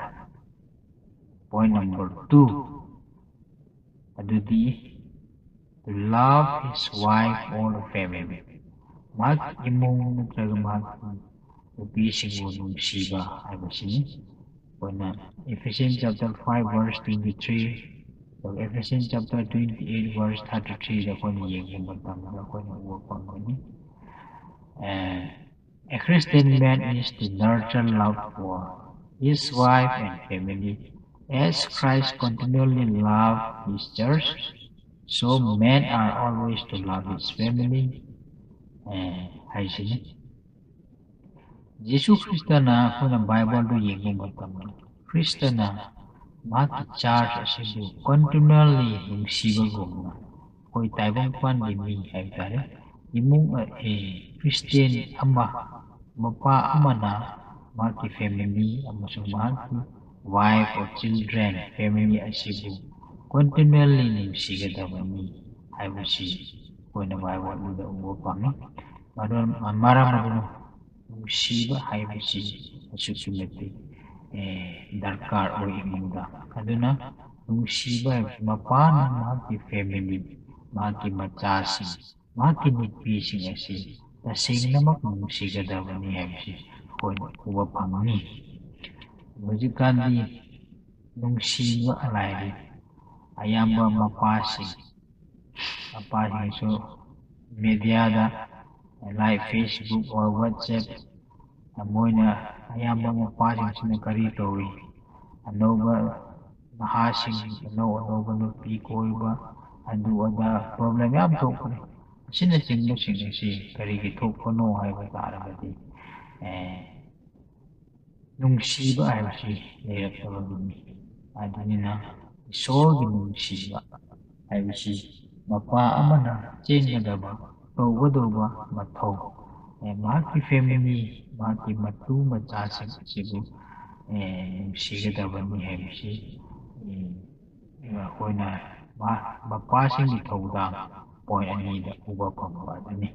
point number two ꯑꯗꯨꯗꯤ to love his wife or the family, ꯃꯍꯥꯛꯀꯤ ꯏꯃꯨꯡ ꯅꯠꯇ꯭ꯔꯒ ꯃꯍꯥꯛꯀꯤ ꯅꯨꯄꯤꯁꯤꯡꯕꯨ ꯅꯨꯡꯁꯤꯕ ꯍꯥꯏꯕꯁꯤꯅꯤ꯫ ꯑꯩꯈꯣꯏꯅ Ephesians chapter five verse twenty three, ꯑꯗꯨꯒ Ephesians chapter twenty eight verse thirty threeꯗ ꯑꯩꯈꯣꯏꯅ ꯌꯦꯡꯕ ꯃꯇꯝꯗ ꯑꯩꯈꯣꯏꯅ ꯎꯕ ꯐꯪꯒꯅꯤ꯫ A Christian man is to nurture love for his wife and family. As Christ continually loved his church, so men are always to love his family. ꯑꯦ, ꯍꯥꯏꯁꯤꯅꯤ꯫ ꯖꯤꯁꯨ ꯈ꯭ꯔꯤꯁꯇꯅ ꯑꯩꯈꯣꯏꯅ ꯕꯥꯏꯕꯜꯗꯨ ꯌꯦꯡꯕ ꯃꯇꯝꯗ ꯈ꯭ꯔꯤꯁꯇꯅ ꯃꯍꯥꯛꯀꯤ ꯆꯥꯔꯆ ꯑꯁꯤꯕꯨ continually ꯅꯨꯡꯁꯤꯕꯒꯨꯝꯅ ꯑꯩꯈꯣꯏ ꯇꯥꯏꯕꯪꯄꯥꯟꯒꯤ ꯃꯤ ꯍꯥꯏꯕ ꯇꯥꯔꯦ, ꯏꯃꯨꯡ, ꯑꯦ, ꯈ꯭ꯔꯤꯁꯇꯤꯌꯥꯟ ꯑꯃ, ꯃꯄꯥ ꯑꯃꯅ ꯃꯍꯥꯛꯀꯤ family ꯑꯃꯁꯨꯡ ꯃꯍꯥꯛꯀꯤ wife or children, family ꯑꯁꯤꯕꯨ continually ꯅꯨꯡꯁꯤꯒꯗꯕꯅꯤ ꯍꯥꯏꯕꯁꯤ ꯑꯩꯈꯣꯏꯅ ꯕꯥꯏꯕꯜꯗꯨꯗ ꯎꯕ ꯐꯪꯉꯤ꯫ ꯃꯔꯝ, ꯃꯔꯝ ꯑꯗꯨꯅ ꯅꯨꯡꯁꯤꯕ ꯍꯥꯏꯕꯁꯤ ꯑꯁꯨꯛꯀꯤ ꯃꯇꯤꯛ, ꯑꯦ, ꯗꯔꯀꯥꯔ ꯑꯣꯏ ꯏꯃꯨꯡꯗ꯫ ꯑꯗꯨꯅ ꯅꯨꯡꯁꯤꯕ ꯍꯥꯏꯕꯁꯤ ꯃꯄꯥꯅ ꯃꯍꯥꯛꯀꯤ family, ꯃꯍꯥꯛꯀꯤ ꯃꯆꯥꯁꯤꯡ, ꯃꯍꯥꯛꯀꯤ ꯅꯨꯄꯤꯁꯤꯡ ꯑꯁꯤ ꯇꯁꯦꯡꯅꯃꯛ ꯅꯨꯡꯁꯤꯒꯗꯕꯅꯤ ꯍꯥꯏꯕꯁꯤ ꯑꯩꯈꯣꯏꯅ ꯎꯕ ꯐꯪꯒꯅꯤ꯫ ꯍꯧꯖꯤꯛꯀꯥꯟꯗꯤ ꯅꯨꯡꯁꯤꯕ ꯂꯥꯏꯔꯤ꯫ ꯑꯌꯥꯝꯕ ꯃꯄꯥꯁꯤꯡ, ꯃꯄꯥꯁꯤꯡꯁꯨ mediaꯗ, like Facebook or WhatsApp, ꯃꯣꯏꯅ ꯑꯌꯥꯝꯕ ꯃꯄꯥꯁꯤꯡꯁꯤꯅ ꯀꯔꯤ ꯇꯧꯏ? ꯑꯅꯧꯕ ꯅꯍꯥꯁꯤꯡ, ꯑꯅꯧ ꯑꯅꯧꯕ ꯅꯨꯄꯤ ꯀꯣꯏꯕ, ꯑꯗꯨ ꯑꯗꯥ problem ꯌꯥꯝ ꯊꯣꯛꯄꯅꯤ꯫ ꯑꯁꯤꯅꯆꯤꯡꯕꯁꯤꯡ ꯑꯁꯤ ꯀꯔꯤꯒꯤ ꯊꯣꯛꯄꯅꯣ ꯍꯥꯏꯕ ꯇꯥꯔꯒꯗꯤ, ꯑꯦ, ꯅꯨꯡꯁꯤꯕ ꯍꯥꯏꯕꯁꯤ ꯂꯩꯔꯛꯇꯕꯒꯤꯅꯤ꯫ ꯑꯗꯨꯅꯤꯅ ꯏꯁꯣꯔꯒꯤ ꯅꯨꯡꯁꯤꯕ ꯍꯥꯏꯕꯁꯤ ꯃꯄꯥ ꯑꯃꯅ ꯆꯦꯟꯒꯗꯕ, ꯇꯧꯒꯗꯧꯕ ꯃꯊꯧ, ꯑꯦ, ꯃꯍꯥꯛꯀꯤ family, ꯃꯍꯥꯛꯀꯤ ꯃꯇꯨ ꯃꯆꯥꯁꯤꯡ ꯑꯁꯤꯕꯨ, ꯑꯦ, ꯅꯨꯡꯁꯤꯒꯗꯕꯅꯤ ꯍꯥꯏꯕꯁꯤ, ꯑꯦ, ꯑꯩꯈꯣꯏꯅ ꯃ-, ꯃꯄꯥꯁꯤꯡꯒꯤ ꯊꯧꯗꯥꯡ point ꯑꯅꯤꯗ ꯎꯕ ꯐꯪꯕ ꯑꯗꯨꯅꯤ꯫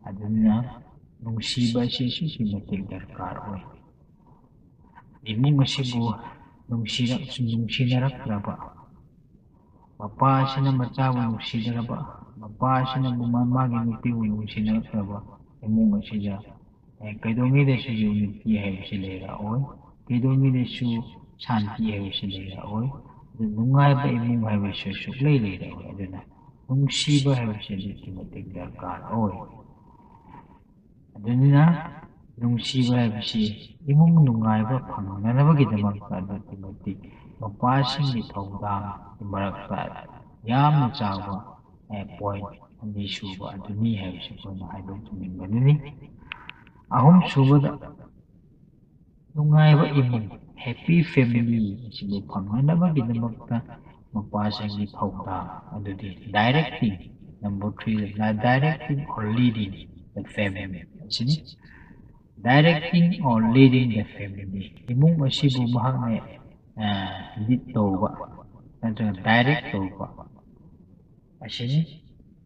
ꯑꯗꯨꯅ ꯅꯨꯡꯁꯤꯕ ꯑꯁꯤ ꯑꯁꯨꯛꯀꯤ ꯃꯇꯤꯛ ꯗꯔꯀꯥꯔ ꯑꯣꯏ꯫ ꯏꯃꯨꯡ ꯑꯁꯤꯕꯨ ꯅꯨꯡꯁꯤꯔꯛ-, ꯅꯨꯡꯁꯤꯅꯔꯛꯇ꯭ꯔꯕ, ꯃꯄꯥ ꯑꯁꯤꯅ ꯃꯆꯥꯕꯨ ꯅꯨꯡꯁꯤꯅꯔꯕ, ꯃꯄꯥ ꯑꯁꯤꯅꯕꯨ ꯃꯥ-, ꯃꯥꯒꯤ ꯅꯨꯄꯤꯕꯨ ꯅꯨꯡꯁꯤꯅꯔꯛꯇ꯭ꯔꯕ ꯏꯃꯨꯡ ꯑꯁꯤꯗ, ꯑꯦ, ꯀꯩꯗꯧꯉꯩꯗꯁꯨ unity ꯍꯥꯏꯕꯁꯤ ꯂꯩꯔꯛꯑꯣꯏ, ꯀꯩꯗꯧꯉꯩꯗꯁꯨ ꯁꯥꯟꯇꯤ ꯍꯥꯏꯕꯁꯤ ꯂꯩꯔꯛꯑꯣꯏ, ꯑꯗꯨ ꯅꯨꯡꯉꯥꯏꯕ ꯏꯃꯨꯡ ꯍꯥꯏꯕꯁꯨ ꯁꯨꯛꯂꯩ ꯂꯩꯔꯛꯑꯣꯏ꯫ ꯑꯗꯨꯅ ꯅꯨꯡꯁꯤꯕ ꯍꯥꯏꯕꯁꯤ ꯑꯗꯨꯛꯀꯤ ꯃꯇꯤꯛ ꯗꯔꯀꯥꯔ ꯑꯣꯏ꯫ ꯑꯗꯨꯅꯤꯅ ꯅꯨꯡꯁꯤꯕ ꯍꯥꯏꯕꯁꯤ ꯏꯃꯨꯡ ꯅꯨꯡꯉꯥꯏꯕ ꯐꯪꯅꯅꯕꯒꯤꯗꯃꯛꯇ ꯑꯗꯨꯛꯀꯤ ꯃꯇꯤꯛ ꯃꯄꯥꯁꯤꯡꯒꯤ ꯊꯧꯗꯥꯡꯒꯤ ꯃꯔꯛꯇ ꯌꯥꯝꯅ ꯆꯥꯎꯕ ꯄꯣꯏꯟ ꯑꯅꯤꯁꯨꯕ ꯑꯗꯨꯅꯤ ꯍꯥꯏꯕꯁꯤ ꯑꯩꯈꯣꯏꯅ ꯍꯥꯏꯗꯣꯛꯆꯅꯤꯡꯕꯅꯤ꯫ ꯑꯍꯨꯝꯁꯨꯕꯗ ꯅꯨꯡꯉꯥꯏꯕ ꯏꯃꯨꯡ, ꯍꯦꯄꯤ ꯐꯦꯃꯤꯂꯤ ꯑꯁꯤꯕꯨ ꯐꯪꯅꯅꯕꯒꯤꯗꯃꯛꯇ ꯃꯄꯥꯁꯤꯡꯒꯤ ꯊꯧꯗꯥꯡ ꯑꯗꯨꯗꯤ directing, number three, directing or leading the family ꯑꯁꯤꯅꯤ꯫ Directing or leading the family, ꯏꯃꯨꯡ ꯑꯁꯤꯕꯨ ꯃꯍꯥꯛꯅ ꯂꯤꯗ ꯇꯧꯕ ꯅꯠꯇ꯭ꯔꯒ ꯗꯥꯏꯔꯦꯛ ꯇꯧꯕ ꯑꯁꯤꯅꯤ꯫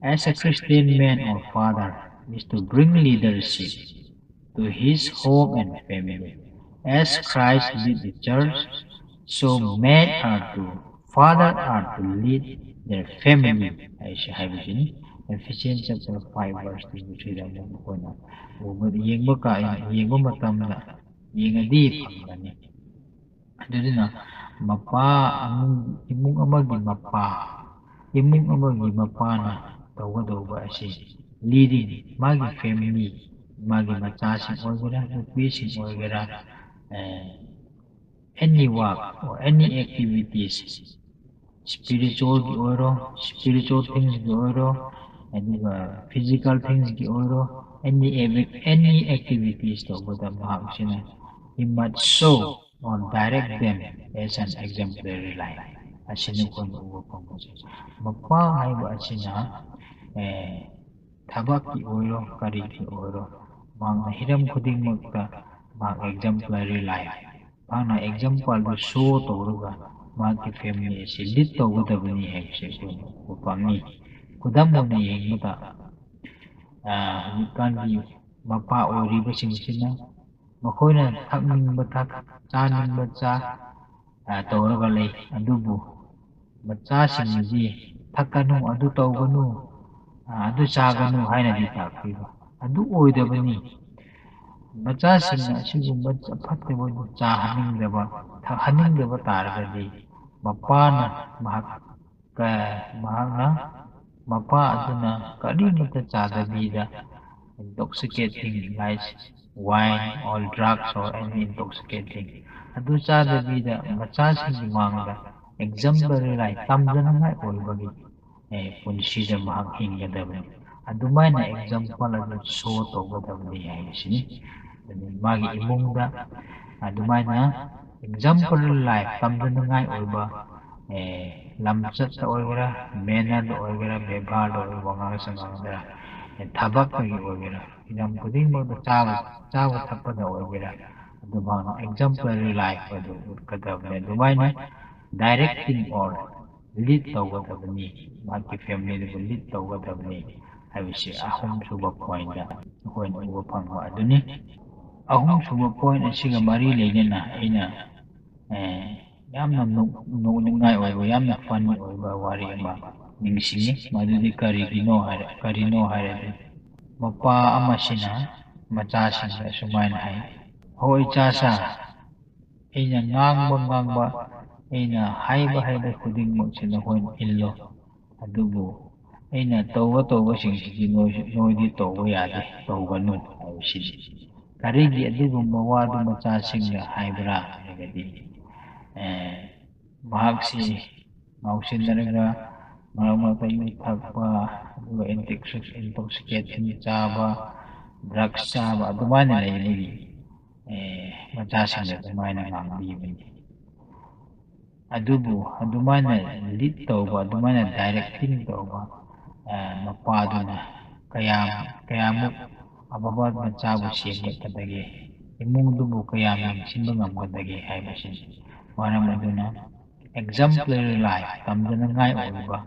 As a Christian man or father is to bring leadership to his home and family. As Christ lead the church, so men are to, father are to lead their family ꯍꯥꯏꯁꯤ ꯍꯥꯏꯕꯁꯤꯅꯤ꯫ Ephesians chapter five verse twenty-three ꯗ ꯑꯃꯨꯛ ꯑꯩꯈꯣꯏꯅ ꯎꯕ, ꯌꯦꯡꯕ ꯀꯥ-, ꯌꯦꯡꯕ ꯃꯇꯝꯗ ꯌꯦꯡꯉꯗꯤ ꯐꯪꯒꯅꯤ꯫ ꯑꯗꯨꯗꯨꯅ ꯃꯄꯥ ꯑꯃ, ꯏꯃꯨꯡ ꯑꯃꯒꯤ ꯃꯄꯥ, ꯏꯃꯨꯡ ꯑꯃꯒꯤ ꯃꯄꯥꯅ ꯇꯧꯒꯗꯧꯕ ꯑꯁꯤ ꯂꯤꯗꯤꯡ, ꯃꯥꯒꯤ ꯐꯦꯃꯤꯂꯤ, ꯃꯥꯒꯤ ꯃꯆꯥꯁꯤꯡ ꯑꯣꯏꯒꯦꯔꯥ, ꯅꯨꯄꯤꯁꯤꯡ ꯑꯣꯏꯒꯦꯔꯥ, any work or any activities, ꯁ꯭ꯄꯤꯔꯤꯆꯨꯋꯦꯜꯒꯤ ꯑꯣꯏꯔꯣ, ꯁ꯭ꯄꯤꯔꯤꯆꯨꯋꯦꯜ ꯊꯤꯡꯁꯀꯤ ꯑꯣꯏꯔꯣ, ꯑꯗꯨꯒ ꯐꯤꯖꯤꯀꯦꯜ ꯊꯤꯡꯁꯀꯤ ꯑꯣꯏꯔꯣ, any any activities ꯇꯧꯕꯗ ꯃꯍꯥꯛꯁꯤꯅ he must show or direct them as an exemplary life꯫ ꯑꯁꯤꯅ ꯑꯩꯈꯣꯏꯅ ꯎꯕ ꯐꯪꯕꯁꯦ꯫ ꯃꯄꯥ ꯍꯥꯏꯕ ꯑꯁꯤꯅ, ꯑꯦ, ꯊꯕꯛꯀꯤ ꯑꯣꯏꯔꯣ, ꯀꯔꯤꯒꯤ ꯑꯣꯏꯔꯣ, ꯃꯍꯥꯛꯅ ꯍꯤꯔꯝ ꯈꯨꯗꯤꯡꯃꯛꯇ ꯃꯍꯥꯛ exemplary life, ꯃꯍꯥꯛꯅ ꯑꯦꯛꯖꯥꯝꯄꯜꯗꯨ ꯁꯣ ꯇꯧꯔꯒ ꯃꯍꯥꯛꯀꯤ ꯐꯦꯃꯤꯂꯤ ꯑꯁꯤ ꯂꯤꯗ ꯇꯧꯒꯗꯕꯅꯤ ꯍꯥꯏꯕꯁꯦ ꯑꯩꯈꯣꯏꯅ ꯎꯕ ꯐꯪꯉꯤ꯫ ꯈꯨꯗꯝ ꯑꯣꯏꯅ ꯌꯦꯡꯕꯗ, ꯑ, ꯍꯧꯖꯤꯛꯀꯥꯟꯒꯤ ꯃꯄꯥ ꯑꯣꯏꯔꯤꯕꯁꯤꯡꯁꯤꯅ ꯃꯈꯣꯏꯅ ꯊꯛꯅꯤꯡꯕ ꯊꯛ, ꯆꯥꯅꯤꯡꯕ ꯆꯥ, ꯑ, ꯇꯧꯔꯒ ꯂꯩ꯫ ꯑꯗꯨꯕꯨ ꯃꯆꯥꯁꯤꯡꯅꯗꯤ "ꯊꯛꯀꯅꯨ, ꯑꯗꯨ ꯇꯧꯒꯅꯨ, ꯑ, ꯑꯗꯨ ꯆꯥꯒꯅꯨ" ꯍꯥꯏꯅꯗꯤ ꯇꯥꯛꯄꯤꯕ꯫ ꯑꯗꯨ ꯑꯣꯏꯗꯕꯅꯤ꯫ ꯃꯆꯥꯁꯤꯡꯅ ꯑꯁꯤꯒꯨꯝꯕ ꯐꯠꯇꯕ ꯆꯥꯍꯟꯅꯤꯡꯗꯕ, ꯊꯛꯍꯟꯅꯤꯡꯗꯕ ꯇꯥꯔꯒꯗꯤ ꯃꯄꯥꯅ ꯃꯍꯥꯛ, ꯀ-, ꯃꯍꯥꯛꯅ, ꯃꯄꯥ ꯑꯗꯨꯅ ꯀꯔꯤꯃꯠꯇ ꯆꯥꯗꯕꯤꯗ intoxicating, like wine or drugs or any intoxicating, ꯑꯗꯨ ꯆꯥꯗꯕꯤꯗ ꯃꯆꯥꯁꯤꯡꯒꯤ ꯃꯥꯡꯗ exemplary life, ꯇꯝꯖꯅꯉꯥꯏ ꯑꯣꯏꯕꯒꯤ ꯄꯨꯟꯁꯤꯗ ꯃꯍꯥꯛ ꯍꯤꯡꯒꯗꯕꯅꯤ꯫ ꯑꯗꯨꯃꯥꯏꯅ example ꯑꯗꯨ show ꯇꯧꯒꯗꯕꯅꯤ ꯍꯥꯏꯕꯁꯤꯅꯤ꯫ ꯃꯥꯒꯤ ꯏꯃꯨꯡꯗ ꯑꯗꯨꯃꯥꯏꯅ exemplary life, ꯇꯝꯖꯅꯉꯥꯏ ꯑꯣꯏꯕ ꯂꯝꯆꯠꯇ ꯑꯣꯏꯒꯦꯔꯥ, mannerꯗ ꯑꯣꯏꯒꯦꯔꯥ, ꯕꯦꯕꯥꯔꯗ ꯑꯣꯏꯒꯦꯔꯥ, ꯋꯥꯉꯥꯡ ꯁꯉꯥꯡꯗ, ꯊꯕꯛꯇꯒꯤ ꯑꯣꯏꯒꯦꯔꯥ, ꯍꯤꯔꯝ ꯈꯨꯗꯤꯡꯃꯛꯇ ꯆꯥꯕ ꯆꯥꯕ ꯊꯛꯄꯗ ꯑꯣꯏꯒꯦꯔꯥ, ꯑꯗꯨꯃꯥꯏꯅ exemplary life ꯑꯗꯨ ꯎꯠꯀꯗꯕꯅꯤ꯫ ꯑꯗꯨꯃꯥꯏꯅ directing or lead ꯇꯧꯒꯗꯕꯅꯤ, ꯃꯍꯥꯛꯀꯤ familyꯗꯨꯕꯨ lead ꯇꯧꯒꯗꯕꯅꯤ ꯍꯥꯏꯕꯁꯤ ꯑꯍꯨꯝꯁꯨꯕ pointꯇ ꯑꯩꯈꯣꯏꯅ ꯎꯕ ꯐꯪꯕ ꯑꯗꯨꯅꯤ꯫ ꯑꯍꯨꯝꯁꯨꯕ point ꯑꯁꯤꯒ ꯃꯔꯤ ꯂꯩꯅꯅ ꯑꯩꯅ ꯌꯥꯝꯅ ꯅꯣꯛꯅꯤꯡꯉꯥꯏ ꯑꯣꯏꯕ, ꯌꯥꯝꯅ funny ꯑꯣꯏꯕ ꯋꯥꯔꯤ ꯑꯃ ꯅꯤꯡꯁꯤꯡꯉꯤ꯫ ꯃꯗꯨꯗꯤ ꯀꯔꯤꯒꯤꯅꯣ ꯍꯥꯏꯔ ꯀꯔꯤꯅꯣ ꯍꯥꯏꯔꯗꯤ, ꯃꯄꯥ ꯑꯃꯁꯤꯅ ꯃꯆꯥꯁꯤꯡꯗ ꯑꯁꯨꯃꯥꯏꯅ ꯍꯥꯏ, "ꯍꯣꯏ ꯏꯆꯥꯁꯥ, ꯑꯩꯅ ꯉꯥꯡꯕ ꯉꯥꯡꯕ, ꯑꯩꯅ ꯍꯥꯏꯕ ꯍꯥꯏꯕ ꯈꯨꯗꯤꯡꯃꯛꯁꯤ ꯅꯈꯣꯏꯅ ꯏꯜꯂꯣ, ꯑꯗꯨꯕꯨ ꯑꯩꯅ ꯇꯧꯕ ꯇꯧꯕꯁꯤꯡꯁꯤꯗꯤ ꯅꯣꯏꯁꯨ ꯅꯣꯏꯗꯤ ꯇꯧꯕ ꯌꯥꯗꯦ, ꯇꯧꯒꯅꯨ" ꯍꯥꯏꯕꯁꯤꯅꯤ꯫ ꯀꯔꯤꯒꯤ ꯑꯗꯨꯒꯨꯝꯕ ꯋꯥꯗꯨ ꯃꯆꯥꯁꯤꯡꯗ ꯍꯥꯏꯕ꯭ꯔꯥ ꯍꯥꯏꯔꯒꯗꯤ, ꯃꯍꯥꯛꯁꯤ ꯉꯥꯎꯁꯤꯟꯅꯔꯒ ꯃꯔꯛ ꯃꯔꯛꯇ ꯌꯨ ꯊꯛꯄ, ꯑꯗꯨꯒ intoxic- intoxicating ꯆꯥꯕ, drugs ꯆꯥꯕ ꯑꯗꯨꯃꯥꯏꯅ ꯂꯩꯕꯒꯤ ꯃꯆꯥꯁꯤꯡꯗ ꯑꯗꯨꯃꯥꯏꯅ ꯉꯥꯡꯕꯤꯕꯅꯤ꯫ ꯑꯗꯨꯕꯨ ꯑꯗꯨꯃꯥꯏꯅ lead ꯇꯧꯕ, ꯑꯗꯨꯃꯥꯏꯅ directing ꯇꯧꯕ ꯃꯄꯥꯗꯨꯅ ꯀꯌꯥꯝ ꯀꯌꯥꯃꯨꯛ ꯑꯐꯕ ꯃꯆꯥꯕꯨ ꯁꯦꯝꯒꯠꯀꯗꯒꯦ, ꯏꯃꯨꯡꯗꯨꯕꯨ ꯀꯌꯥꯝ ꯌꯦꯡꯁꯤꯟꯕ ꯉꯝꯒꯗꯒꯦ ꯍꯥꯏꯕꯁꯤꯅꯤ꯫ ꯃꯔꯝ ꯑꯗꯨꯅ exemplary life, ꯇꯝꯖꯅꯉꯥꯏ ꯑꯣꯏꯕ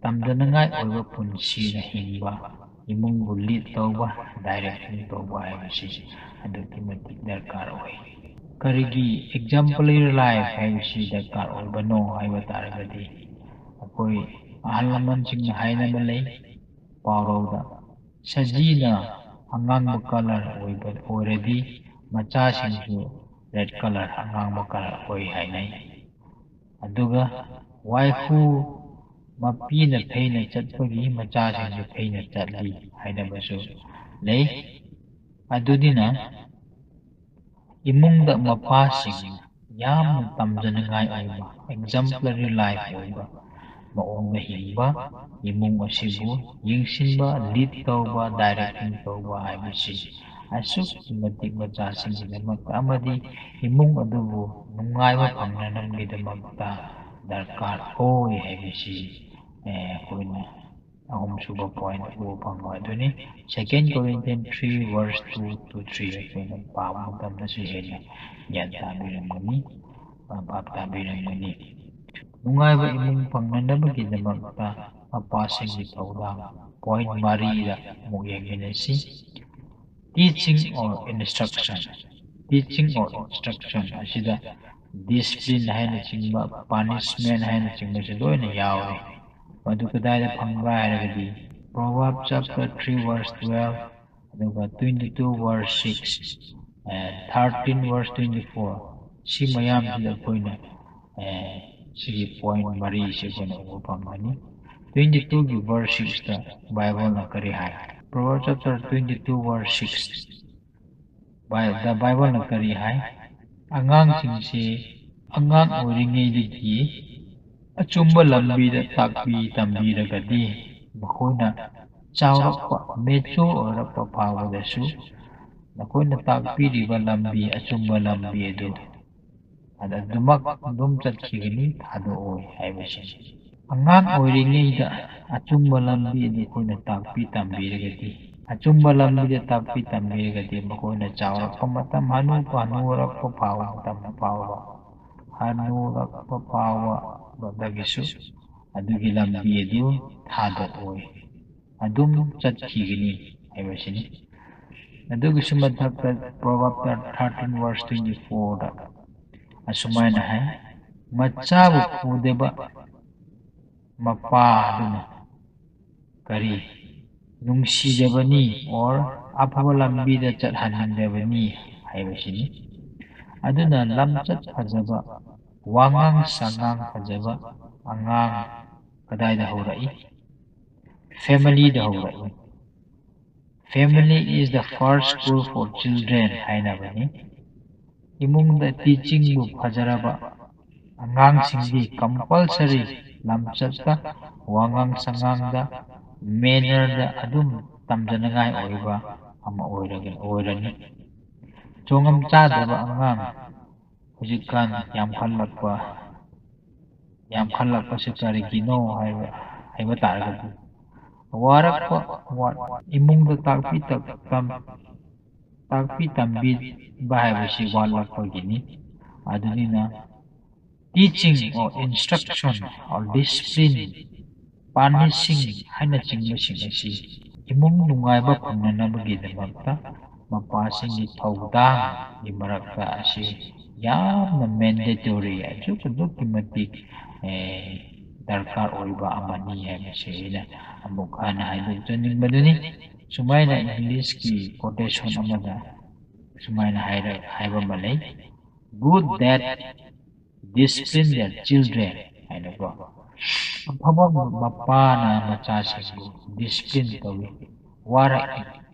ꯇꯝꯖꯅꯉꯥꯏ ꯑꯣꯏꯕ ꯄꯨꯟꯁꯤꯅ ꯍꯤꯡꯕ, ꯏꯃꯨꯡꯕꯨ lead ꯇꯧꯕ, directing ꯇꯧꯕ ꯍꯥꯏꯕꯁꯤ ꯑꯗꯨꯛꯀꯤ ꯃꯇꯤꯛ ꯗꯔꯀꯥꯔ ꯑꯣꯏ꯫ ꯀꯔꯤꯒꯤ exemplary life ꯍꯥꯏꯕꯁꯤ ꯗꯔꯀꯥꯔ ꯑꯣꯏꯕꯅꯣ ꯍꯥꯏꯕ ꯇꯥꯔꯒꯗꯤ, ꯑꯩꯈꯣꯏ ꯑꯍꯜ ꯂꯃꯟꯁꯤꯡꯅ ꯍꯥꯏꯅꯕ ꯂꯩ, ꯄꯥꯎꯔꯧꯗ, "ꯁꯖꯤꯅ ꯑꯉꯥꯡꯕ colour ꯑꯣꯏꯕ ꯑꯣꯏꯔꯗꯤ ꯃꯆꯥꯁꯤꯡꯁꯨ red colour, ꯑꯉꯥꯡꯕ colour ꯑꯣꯏ" ꯍꯥꯏꯅꯩ꯫ ꯑꯗꯨꯒ ꯋꯥꯏꯈꯨ ꯃꯄꯤꯅ ꯐꯩꯅ ꯆꯠꯄꯒꯤ ꯃꯆꯥꯁꯤꯡꯁꯨ ꯐꯩꯅ ꯆꯠꯂꯤ ꯍꯥꯏꯅꯕꯁꯨ ꯂꯩ꯫ ꯑꯗꯨꯅꯤꯅ ꯏꯃꯨꯡꯗ ꯃꯄꯥꯁꯤꯡ ꯌꯥꯝꯅ ꯇꯝꯖꯅꯤꯡꯉꯥꯏ ꯑꯣꯏꯕ, exemplary life ꯑꯣꯏꯕ ꯃꯑꯣꯡꯗ ꯍꯤꯡꯕ, ꯏꯃꯨꯡ ꯑꯁꯤꯕꯨ ꯌꯦꯡꯁꯤꯟꯕ, lead ꯇꯧꯕ, directing ꯇꯧꯕ ꯍꯥꯏꯕꯁꯤ ꯑꯁꯨꯛꯀꯤ ꯃꯇꯤꯛ ꯃꯆꯥꯁꯤꯡꯒꯤꯗꯃꯛꯇ ꯑꯃꯗꯤ ꯏꯃꯨꯡ ꯑꯗꯨꯕꯨ ꯅꯨꯡꯉꯥꯏꯕ ꯐꯪꯅꯅꯕꯒꯤꯗꯃꯛꯇ ꯗꯔꯀꯥꯔ ꯑꯣꯏ ꯍꯥꯏꯕꯁꯤ, ꯑꯦ, ꯑꯩꯈꯣꯏꯅ ꯑꯍꯨꯝꯁꯨꯕ point ꯎꯕ ꯐꯪꯕ ꯑꯗꯨꯅꯤ꯫ Second Corinthians three verse two to three ꯑꯩꯈꯣꯏꯅ ꯄꯥꯕ ꯃꯇꯝꯗꯁꯨ ꯍꯦꯟꯅ ꯒ꯭ꯌꯥꯟ ꯇꯥꯕꯤꯔꯝꯒꯅꯤ, ꯚꯥꯞ ꯇꯥꯕꯤꯔꯝꯒꯅꯤ꯫ ꯅꯨꯡꯉꯥꯏꯕ ꯏꯃꯨꯡ ꯐꯪꯅꯅꯕꯒꯤꯗꯃꯛꯇ ꯃꯄꯥꯁꯤꯡꯒꯤ ꯊꯧꯗꯥꯡ point ꯃꯔꯤꯗ ꯑꯃꯨꯛ ꯌꯦꯡꯃꯤꯟꯅꯁꯤ꯫ Teaching or instruction꯫ Teaching or instruction ꯑꯁꯤꯗ discipline ꯍꯥꯏꯅꯆꯤꯡꯕ, punishment ꯍꯥꯏꯅꯆꯤꯡꯕꯁꯤ ꯂꯣꯏꯅ ꯌꯥꯎꯔꯤ꯫ ꯃꯗꯨ ꯀꯗꯥꯏꯗ ꯐꯪꯕ꯭ꯔꯥ ꯍꯥꯏꯔꯒꯗꯤ Proverbs chapter three verse twelve, ꯑꯗꯨꯒ twenty two verse six, thirteen verse twenty four, ꯁꯤ ꯃꯌꯥꯝꯁꯤꯗ ꯑꯩꯈꯣꯏꯅ, ꯑꯦ, ꯁꯤꯒꯤ point ꯃꯔꯤꯁꯤ ꯑꯩꯈꯣꯏꯅ ꯎꯕ ꯐꯪꯒꯅꯤ꯫ Twenty two ꯒꯤ verse six ꯇ Bible ꯅ ꯀꯔꯤ ꯍꯥꯏ? Proverbs chapter twenty two verse six, Bi-, the Bible ꯅ ꯀꯔꯤ ꯍꯥꯏ? ꯑꯉꯥꯡꯁꯤꯡꯁꯤ ꯑꯉꯥꯡ ꯑꯣꯏꯔꯤꯉꯩꯗꯒꯤ ꯑꯆꯨꯝꯕ ꯂꯝꯕꯤꯗ ꯇꯥꯛꯄꯤ ꯇꯝꯕꯤꯔꯒꯗꯤ ꯃꯈꯣꯏꯅ ꯆꯥꯎꯔꯛꯄ, mature ꯑꯣꯏꯔꯛꯄ ꯐꯥꯎꯕꯗꯁꯨ ꯅꯈꯣꯏꯅ ꯇꯥꯛꯄꯤꯔꯤꯕ ꯂꯝꯕꯤ, ꯑꯆꯨꯝꯕ ꯂꯝꯕꯤ ꯑꯗꯨ ꯑꯗꯨꯃꯛ ꯑꯗꯨꯝ ꯆꯠꯈꯤꯒꯅꯤ, ꯊꯥꯗꯣꯛꯑꯣꯏ ꯍꯥꯏꯕꯁꯤꯅꯤ꯫ ꯑꯉꯥꯡ ꯑꯣꯏꯔꯤꯉꯩꯗ ꯑꯆꯨꯝꯕ ꯂꯝꯕꯤ ꯑꯗꯨ ꯑꯩꯈꯣꯏꯅ ꯇꯥꯛꯄꯤ ꯇꯝꯕꯤꯔꯒꯗꯤ, ꯑꯆꯨꯝꯕ ꯂꯝꯕꯤꯗ ꯇꯥꯛꯄꯤ ꯇꯝꯕꯤꯔꯒꯗꯤ ꯃꯈꯣꯏꯅ ꯆꯥꯎꯔꯛꯄ ꯃꯇꯝ, ꯍꯅꯨ-, ꯍꯅꯨꯔꯛꯄ ꯐꯥꯎꯕ ꯃꯇꯝ ꯐꯥꯎꯕ, ꯍꯅꯨꯔꯛꯄ ꯐꯥꯎꯕꯗꯒꯤꯁꯨ ꯑꯗꯨꯒꯤ ꯂꯝꯕꯤ ꯑꯗꯨ ꯊꯥꯗꯣꯛꯑꯣꯏ, ꯑꯗꯨꯝ ꯆꯠꯈꯤꯒꯅꯤ ꯍꯥꯏꯕꯁꯤꯅꯤ꯫ ꯑꯗꯨꯒꯤꯁꯨ ꯃꯊꯛꯇ Proverbs thirteen verse twenty four ꯗ ꯑꯁꯨꯃꯥꯏꯅ ꯍꯥꯏ, "ꯃꯆꯥꯕꯨ ꯐꯨꯗꯕ ꯃꯄꯥ ꯑꯗꯨꯅ ꯀꯔꯤ ꯅꯨꯡꯁꯤꯗꯕꯅꯤ or ꯑꯐꯕ ꯂꯝꯕꯤꯗ ꯆꯠꯍꯟꯅꯤꯡꯗꯕꯅꯤ ꯍꯥꯏꯕꯁꯤꯅꯤ꯫ ꯑꯗꯨꯅ ꯂꯝꯆꯠ ꯐꯖꯕ, ꯋꯥꯉꯥꯡ ꯁꯉꯥꯡ ꯐꯖꯕ ꯑꯉꯥꯡ ꯀꯗꯥꯏꯗ ꯍꯧꯔꯛꯏ? Family ꯗ ꯍꯧꯔꯛꯏ꯫ "Family is the first school for children" ꯍꯥꯏꯅꯕꯅꯤ꯫ ꯏꯃꯨꯡꯗ teachingꯕꯨ ꯐꯖꯔꯕ ꯑꯉꯥꯡꯁꯤꯡꯗꯤ compulsory ꯂꯝꯆꯠꯇ, ꯋꯥꯉꯥꯡ ꯁꯉꯥꯡꯗ, mannerꯗ ꯑꯗꯨꯝ ꯇꯝꯖꯅꯉꯥꯏ ꯑꯣꯏꯕ ꯑꯃ ꯑꯣꯏꯔꯒ-, ꯑꯣꯏꯔꯅꯤ꯫ ꯆꯣꯡꯉꯝ ꯆꯥꯗꯕ ꯑꯉꯥꯡ ꯍꯧꯖꯤꯛꯀꯥꯟ ꯌꯥꯝꯈꯠꯂꯛꯄ, ꯌꯥꯝꯈꯠꯂꯛꯄꯁꯤ ꯀꯔꯤꯒꯤꯅꯣ ꯍꯥꯏꯕ, ꯍꯥꯏꯕ ꯇꯥꯔꯒꯗꯤ, ꯋꯥꯔꯛꯄ, ꯋꯥ-, ꯏꯃꯨꯡꯗ ꯇꯥꯛꯄꯤ ꯇꯝ-, ꯇꯥꯛꯄꯤ ꯇꯝꯕꯤꯕ ꯍꯥꯏꯕꯁꯤ ꯋꯥꯠꯂꯛꯄꯒꯤꯅꯤ꯫ ꯑꯗꯨꯅꯤꯅ teaching or instruction or discipline, punishing ꯍꯥꯏꯅꯆꯤꯡꯕꯁꯤꯡ ꯑꯁꯤ ꯏꯃꯨꯡ ꯅꯨꯡꯉꯥꯏꯕ ꯐꯪꯅꯅꯕꯒꯤꯗꯃꯛꯇ ꯃꯄꯥꯁꯤꯡꯒꯤ ꯊꯧꯗꯥꯡꯒꯤ ꯃꯔꯛꯇ ꯑꯁꯤ ꯌꯥꯝꯅ mandatory, ꯑꯁꯨꯛ ꯑꯗꯨꯛꯀꯤ ꯃꯇꯤꯛ, ꯑꯦ, ꯗꯔꯀꯥꯔ ꯑꯣꯏꯕ ꯑꯃꯅꯤ ꯍꯥꯏꯕꯁꯤ ꯑꯩꯅ ꯑꯃꯨꯛ ꯍꯟꯅ ꯍꯥꯏꯗꯣꯛꯆꯅꯤꯡꯕꯗꯨꯅꯤ꯫ ꯁꯨꯃꯥꯏꯅ Englishꯀꯤ quotation ꯑꯃꯗ ꯁꯨꯃꯥꯏꯅ ꯍꯥꯏꯔ-, ꯍꯥꯏꯕ ꯑꯃ ꯂꯩ, "Good that discipline their children" ꯍꯥꯏꯅꯀꯣ꯫ ꯑꯐꯕ ꯃꯄꯥꯅ ꯃꯆꯥꯁꯤꯡꯕꯨ discipline ꯇꯧꯏ, ꯋꯥꯔꯛꯏ,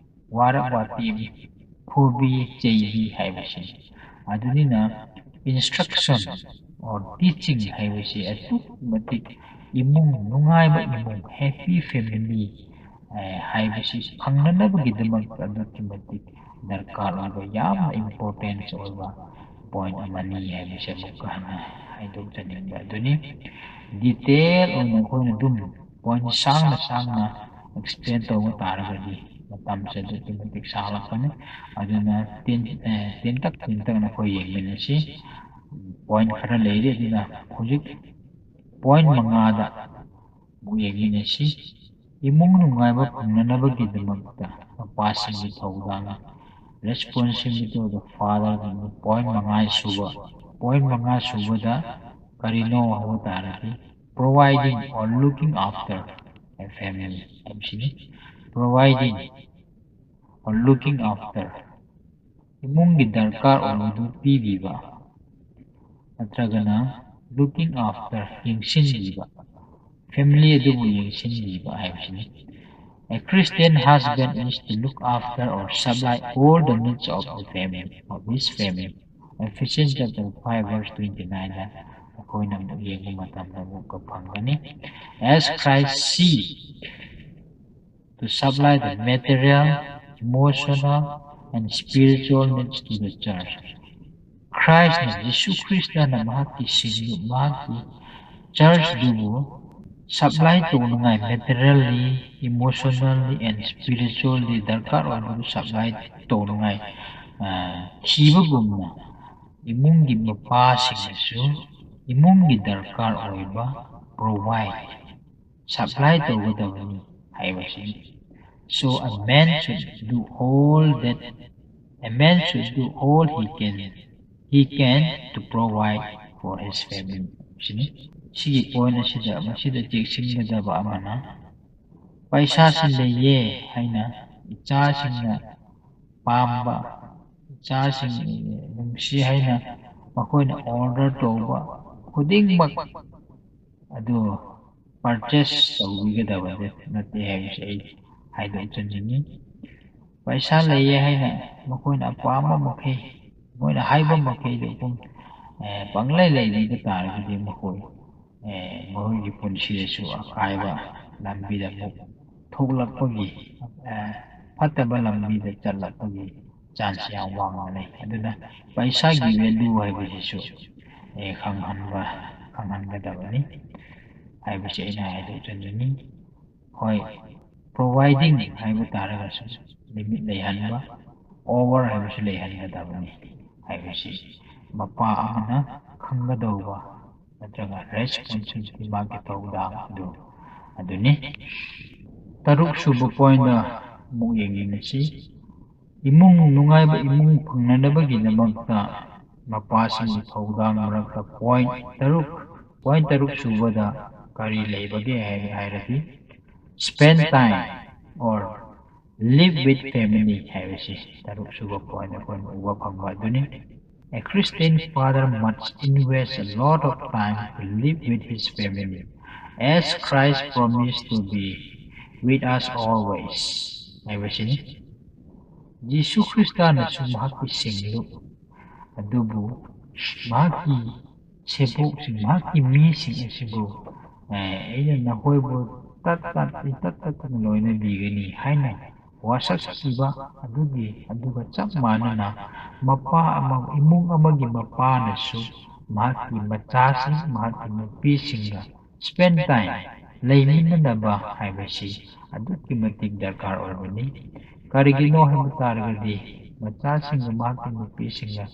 ꯋꯥꯔꯛ ꯋꯥꯇꯦꯝ, ꯐꯨꯕꯤ ꯆꯩꯕꯤ ꯍꯥꯏꯕꯁꯤꯅꯤ꯫ ꯑꯗꯨꯅꯤꯅ instruction or teaching ꯍꯥꯏꯕꯁꯤ ꯑꯗꯨꯛꯀꯤ ꯃꯇꯤꯛ ꯏꯃꯨꯡ ꯅꯨꯡꯉꯥꯏꯕ ꯏꯃꯨꯡ, happy family, ꯑꯦ, ꯍꯥꯏꯕꯁꯤ ꯐꯪꯅꯅꯕꯒꯤꯗꯃꯛꯇ ꯑꯗꯨꯛꯀꯤ ꯃꯇꯤꯛ ꯗꯔꯀꯥꯔ ꯑꯣꯏꯕ, ꯌꯥꯝꯅ importance ꯑꯣꯏꯕ point ꯑꯃꯅꯤ ꯍꯥꯏꯕꯁꯤ ꯑꯃꯨꯛꯀ ꯍꯟꯅ ꯍꯥꯏꯗꯣꯛꯆꯅꯤꯡꯕ ꯑꯗꯨꯅꯤ꯫ Detail ꯑꯣꯏꯅ ꯑꯩꯈꯣꯏꯅ ꯑꯗꯨꯝ point ꯁꯥꯡꯅ ꯁꯥꯡꯅ explain ꯇꯧꯕ ꯇꯥꯔꯒꯗꯤ ꯃꯇꯝꯁꯦ ꯑꯗꯨꯛꯀꯤ ꯃꯇꯤꯛ ꯁꯥꯡꯂꯛꯀꯅꯤ꯫ ꯑꯗꯨꯅ ꯇꯦꯟ-, ꯑꯦ, ꯇꯦꯟꯇꯛ ꯇꯦꯟꯇꯛꯅ ꯑꯩꯈꯣꯏ ꯌꯦꯡꯃꯤꯟꯅꯁꯤ꯫ Point ꯈꯔ ꯂꯩꯔꯤ, ꯑꯗꯨꯅ ꯍꯧꯖꯤꯛ point ꯃꯉꯥꯗ ꯑꯃꯨꯛ ꯌꯦꯡꯃꯤꯟꯅꯁꯤ꯫ ꯏꯃꯨꯡ ꯅꯨꯡꯉꯥꯏꯕ ꯐꯪꯅꯅꯕꯒꯤꯗꯃꯛꯇ ꯃꯄꯥꯁꯤꯡꯒꯤ ꯊꯧꯗꯥꯡ, responsibility of the father, point ꯃꯉꯥ ꯁꯨꯕ, point ꯃꯉꯥ ꯁꯨꯕꯗ ꯀꯔꯤꯅꯣ ꯍꯥꯏꯕ ꯇꯥꯔꯗꯤ, providing or looking after a family ꯍꯥꯏꯕꯁꯤꯅꯤ꯫ Providing or looking after, ꯏꯃꯨꯡꯒꯤ ꯗꯔꯀꯥꯔ ꯑꯣꯏꯕꯗꯨ ꯄꯤꯕꯤꯕ, ꯅꯠꯇ꯭ꯔꯒꯅ looking after, ꯌꯦꯡꯁꯤꯟꯕꯤꯕ, family ꯑꯗꯨꯕꯨ ꯌꯦꯡꯁꯤꯟꯕꯤꯕ ꯍꯥꯏꯕꯁꯤꯅꯤ꯫ A Christian husband is to look after or supply all the needs of the family, of his family. Ephesians chapter five verse twenty-nine ꯗ ꯑꯩꯈꯣꯏꯅ ꯑꯃꯨꯛ ꯌꯦꯡꯕ ꯃꯇꯝꯗ ꯑꯃꯨꯛꯀ ꯐꯪꯒꯅꯤ. As Christ see to supply the material, emotional, and spiritual needs to the church. ꯈ꯭ꯔꯥꯏꯁꯅ, ꯖꯤꯁꯨ ꯈ꯭ꯔꯤꯁꯇꯅ ꯃꯍꯥꯛꯀꯤ ꯁꯤꯡꯗꯨ, ꯃꯍꯥꯛꯀꯤ ꯆꯔꯆꯇꯨꯕꯨ supply ꯇꯧꯅꯉꯥꯏ, materially, emotionally and spiritually ꯗꯔꯀꯥꯔ ꯑꯣꯏꯕꯗꯨ supply ꯇꯧꯅꯉꯥꯏ, ꯑ, ꯊꯤꯕꯒꯨꯝꯅ ꯏꯃꯨꯡꯒꯤ ꯃꯄꯥꯁꯤꯡꯅꯁꯨ ꯏꯃꯨꯡꯒꯤ ꯗꯔꯀꯥꯔ ꯑꯣꯏꯕ provide, supply ꯇꯧꯒꯗꯕꯅꯤ ꯍꯥꯏꯕꯁꯤꯅꯤ. So a man should do all that, a man should do all he can, he can to provide for his family. ꯁꯤꯅꯤ꯫ ꯁꯤꯒꯤ point ꯑꯁꯤꯗ, ꯃꯁꯤꯗ ꯆꯦꯛꯁꯤꯟꯒꯗꯕ ꯑꯃꯅ, ꯄꯩꯁꯥꯁꯤ ꯂꯩꯌꯦ ꯍꯥꯏꯅ ꯏꯆꯥꯁꯤꯡꯅ ꯄꯥꯝꯕ, ꯏꯆꯥꯁꯤꯡ ꯅꯨꯡꯁꯤ ꯍꯥꯏꯅ ꯃꯈꯣꯏꯅ order ꯇꯧꯕ ꯈꯨꯗꯤꯡꯃꯛ ꯑꯗꯨ purchase ꯇꯧꯕꯤꯒꯗꯕꯗꯤ ꯅꯠꯇꯦ ꯍꯥꯏꯕꯁꯤ ꯑꯩ ꯍꯥꯏꯗꯣꯛꯆꯅꯤꯡꯉꯤ꯫ ꯄꯩꯁꯥ ꯂꯩꯌꯦ ꯍꯥꯏꯅ ꯃꯈꯣꯏꯅ ꯑꯄꯥꯝꯕ ꯃꯈꯩ, ꯃꯣꯏꯅ ꯍꯥꯏꯕ ꯃꯈꯩꯗꯨ ꯑꯗꯨꯝ, ꯑꯦ, ꯄꯪꯂꯩ ꯂꯩꯕꯤꯕ ꯇꯥꯔꯒꯗꯤ ꯃꯈꯣꯏ, ꯑꯦ, ꯃꯈꯣꯏꯒꯤ ꯄꯨꯟꯁꯤꯗꯁꯨ ꯑꯀꯥꯏꯕ ꯂꯝꯕꯤꯗ ꯑꯃꯨꯛ ꯊꯣꯛꯂꯛꯄꯒꯤ, ꯑꯦ, ꯐꯠꯇꯕ ꯂꯝꯕꯤꯗ ꯆꯠꯂꯛꯄꯒꯤ chance ꯌꯥꯝ ꯋꯥꯡꯅ ꯂꯩ꯫ ꯑꯗꯨꯅ ꯄꯩꯁꯥꯒꯤ value ꯍꯥꯏꯕꯁꯤꯁꯨ, ꯑꯦ, ꯈꯪꯍꯟꯕ, ꯈꯪꯍꯟꯒꯗꯕꯅꯤ ꯍꯥꯏꯕꯁꯤ ꯑꯩꯅ ꯍꯥꯏꯗꯣꯛꯆꯅꯤꯡꯉꯤ꯫ ꯍꯣꯏ, providing ꯍꯥꯏꯕ ꯇꯥꯔꯒꯁꯨ limit ꯂꯩꯍꯟꯕ, over ꯍꯥꯏꯕꯁꯨ ꯂꯩꯍꯟꯒꯗꯕꯅꯤ ꯍꯥꯏꯕꯁꯤ ꯃꯄꯥ ꯑꯃꯅ ꯈꯪꯒꯗꯧꯕ ꯅꯠꯇ꯭ꯔꯒ responsibility, ꯃꯥꯒꯤ ꯊꯧꯗꯥꯡ ꯑꯗꯨ, ꯑꯗꯨꯅꯤ꯫ ꯇꯔꯨꯛ ꯁꯨꯕ point ꯑꯃꯨꯛ ꯌꯦꯡꯃꯤꯟꯅꯁꯤ꯫ ꯏꯃꯨꯡ, ꯅꯨꯡꯉꯥꯏꯕ ꯏꯃꯨꯡ ꯐꯪꯅꯅꯕꯒꯤꯗꯃꯛꯇ ꯃꯄꯥꯁꯤꯡꯒꯤ ꯊꯧꯗꯥꯡ ꯃꯔꯛꯇ point ꯇꯔꯨꯛ, point ꯇꯔꯨꯛ ꯁꯨꯕꯗ ꯀꯔꯤ ꯂꯩꯕꯒꯦ ꯍꯥꯏ-, ꯍꯥꯏꯔꯗꯤ, spend time or live with family ꯍꯥꯏꯕꯁꯤ ꯇꯔꯨꯛ ꯁꯨꯕ point ꯑꯩꯈꯣꯏꯅ ꯎꯕ ꯐꯪꯕ ꯑꯗꯨꯅꯤ꯫ A Christian father must invest a lot of time to live with his family, as Christ promised to be with us always ꯍꯥꯏꯕꯁꯤꯅꯤ꯫ ꯖꯤꯁꯨ ꯈ꯭ꯔꯤꯁꯇꯅꯁꯨ ꯃꯍꯥꯛꯀꯤ ꯁꯤꯡꯂꯨ ꯑꯗꯨꯕꯨ ꯃꯍꯥꯛꯀꯤ ꯁꯦꯕꯣꯛꯁꯤꯡ, ꯃꯍꯥꯛꯀꯤ ꯃꯤꯁꯤꯡ ꯑꯁꯤꯕꯨ, ꯑꯦ, "ꯑꯩꯅ ꯅꯈꯣꯏꯕꯨ ꯇꯠ ꯇꯠ, ꯏꯇꯠ ꯇꯠꯇꯅ ꯂꯣꯏꯅꯕꯤꯒꯅꯤ" ꯍꯥꯏꯅ ꯋꯥꯁꯛꯈꯤꯕ ꯑꯗꯨꯒꯤ, ꯑꯗꯨꯒ ꯆꯞ ꯃꯥꯟꯅꯅ ꯃꯄꯥ ꯑꯃ, ꯏꯃꯨꯡ ꯑꯃꯒꯤ ꯃꯄꯥꯅꯁꯨ ꯃꯍꯥꯛꯀꯤ ꯃꯆꯥꯁꯤꯡ, ꯃꯍꯥꯛꯀꯤ ꯅꯨꯄꯤꯁꯤꯡꯒ spend time, ꯂꯩꯃꯤꯟꯅꯅꯕ ꯍꯥꯏꯕꯁꯤ ꯑꯗꯨꯛꯀꯤ ꯃꯇꯤꯛ ꯗꯔꯀꯥꯔ ꯑꯣꯏꯕꯅꯤ꯫ ꯀꯔꯤꯒꯤꯅꯣ ꯍꯥꯏꯕ ꯇꯥꯔꯒꯗꯤ, ꯃꯆꯥꯁꯤꯡꯒ ꯃꯍꯥꯛꯀꯤ ꯅꯨꯄꯤꯁꯤꯡꯒ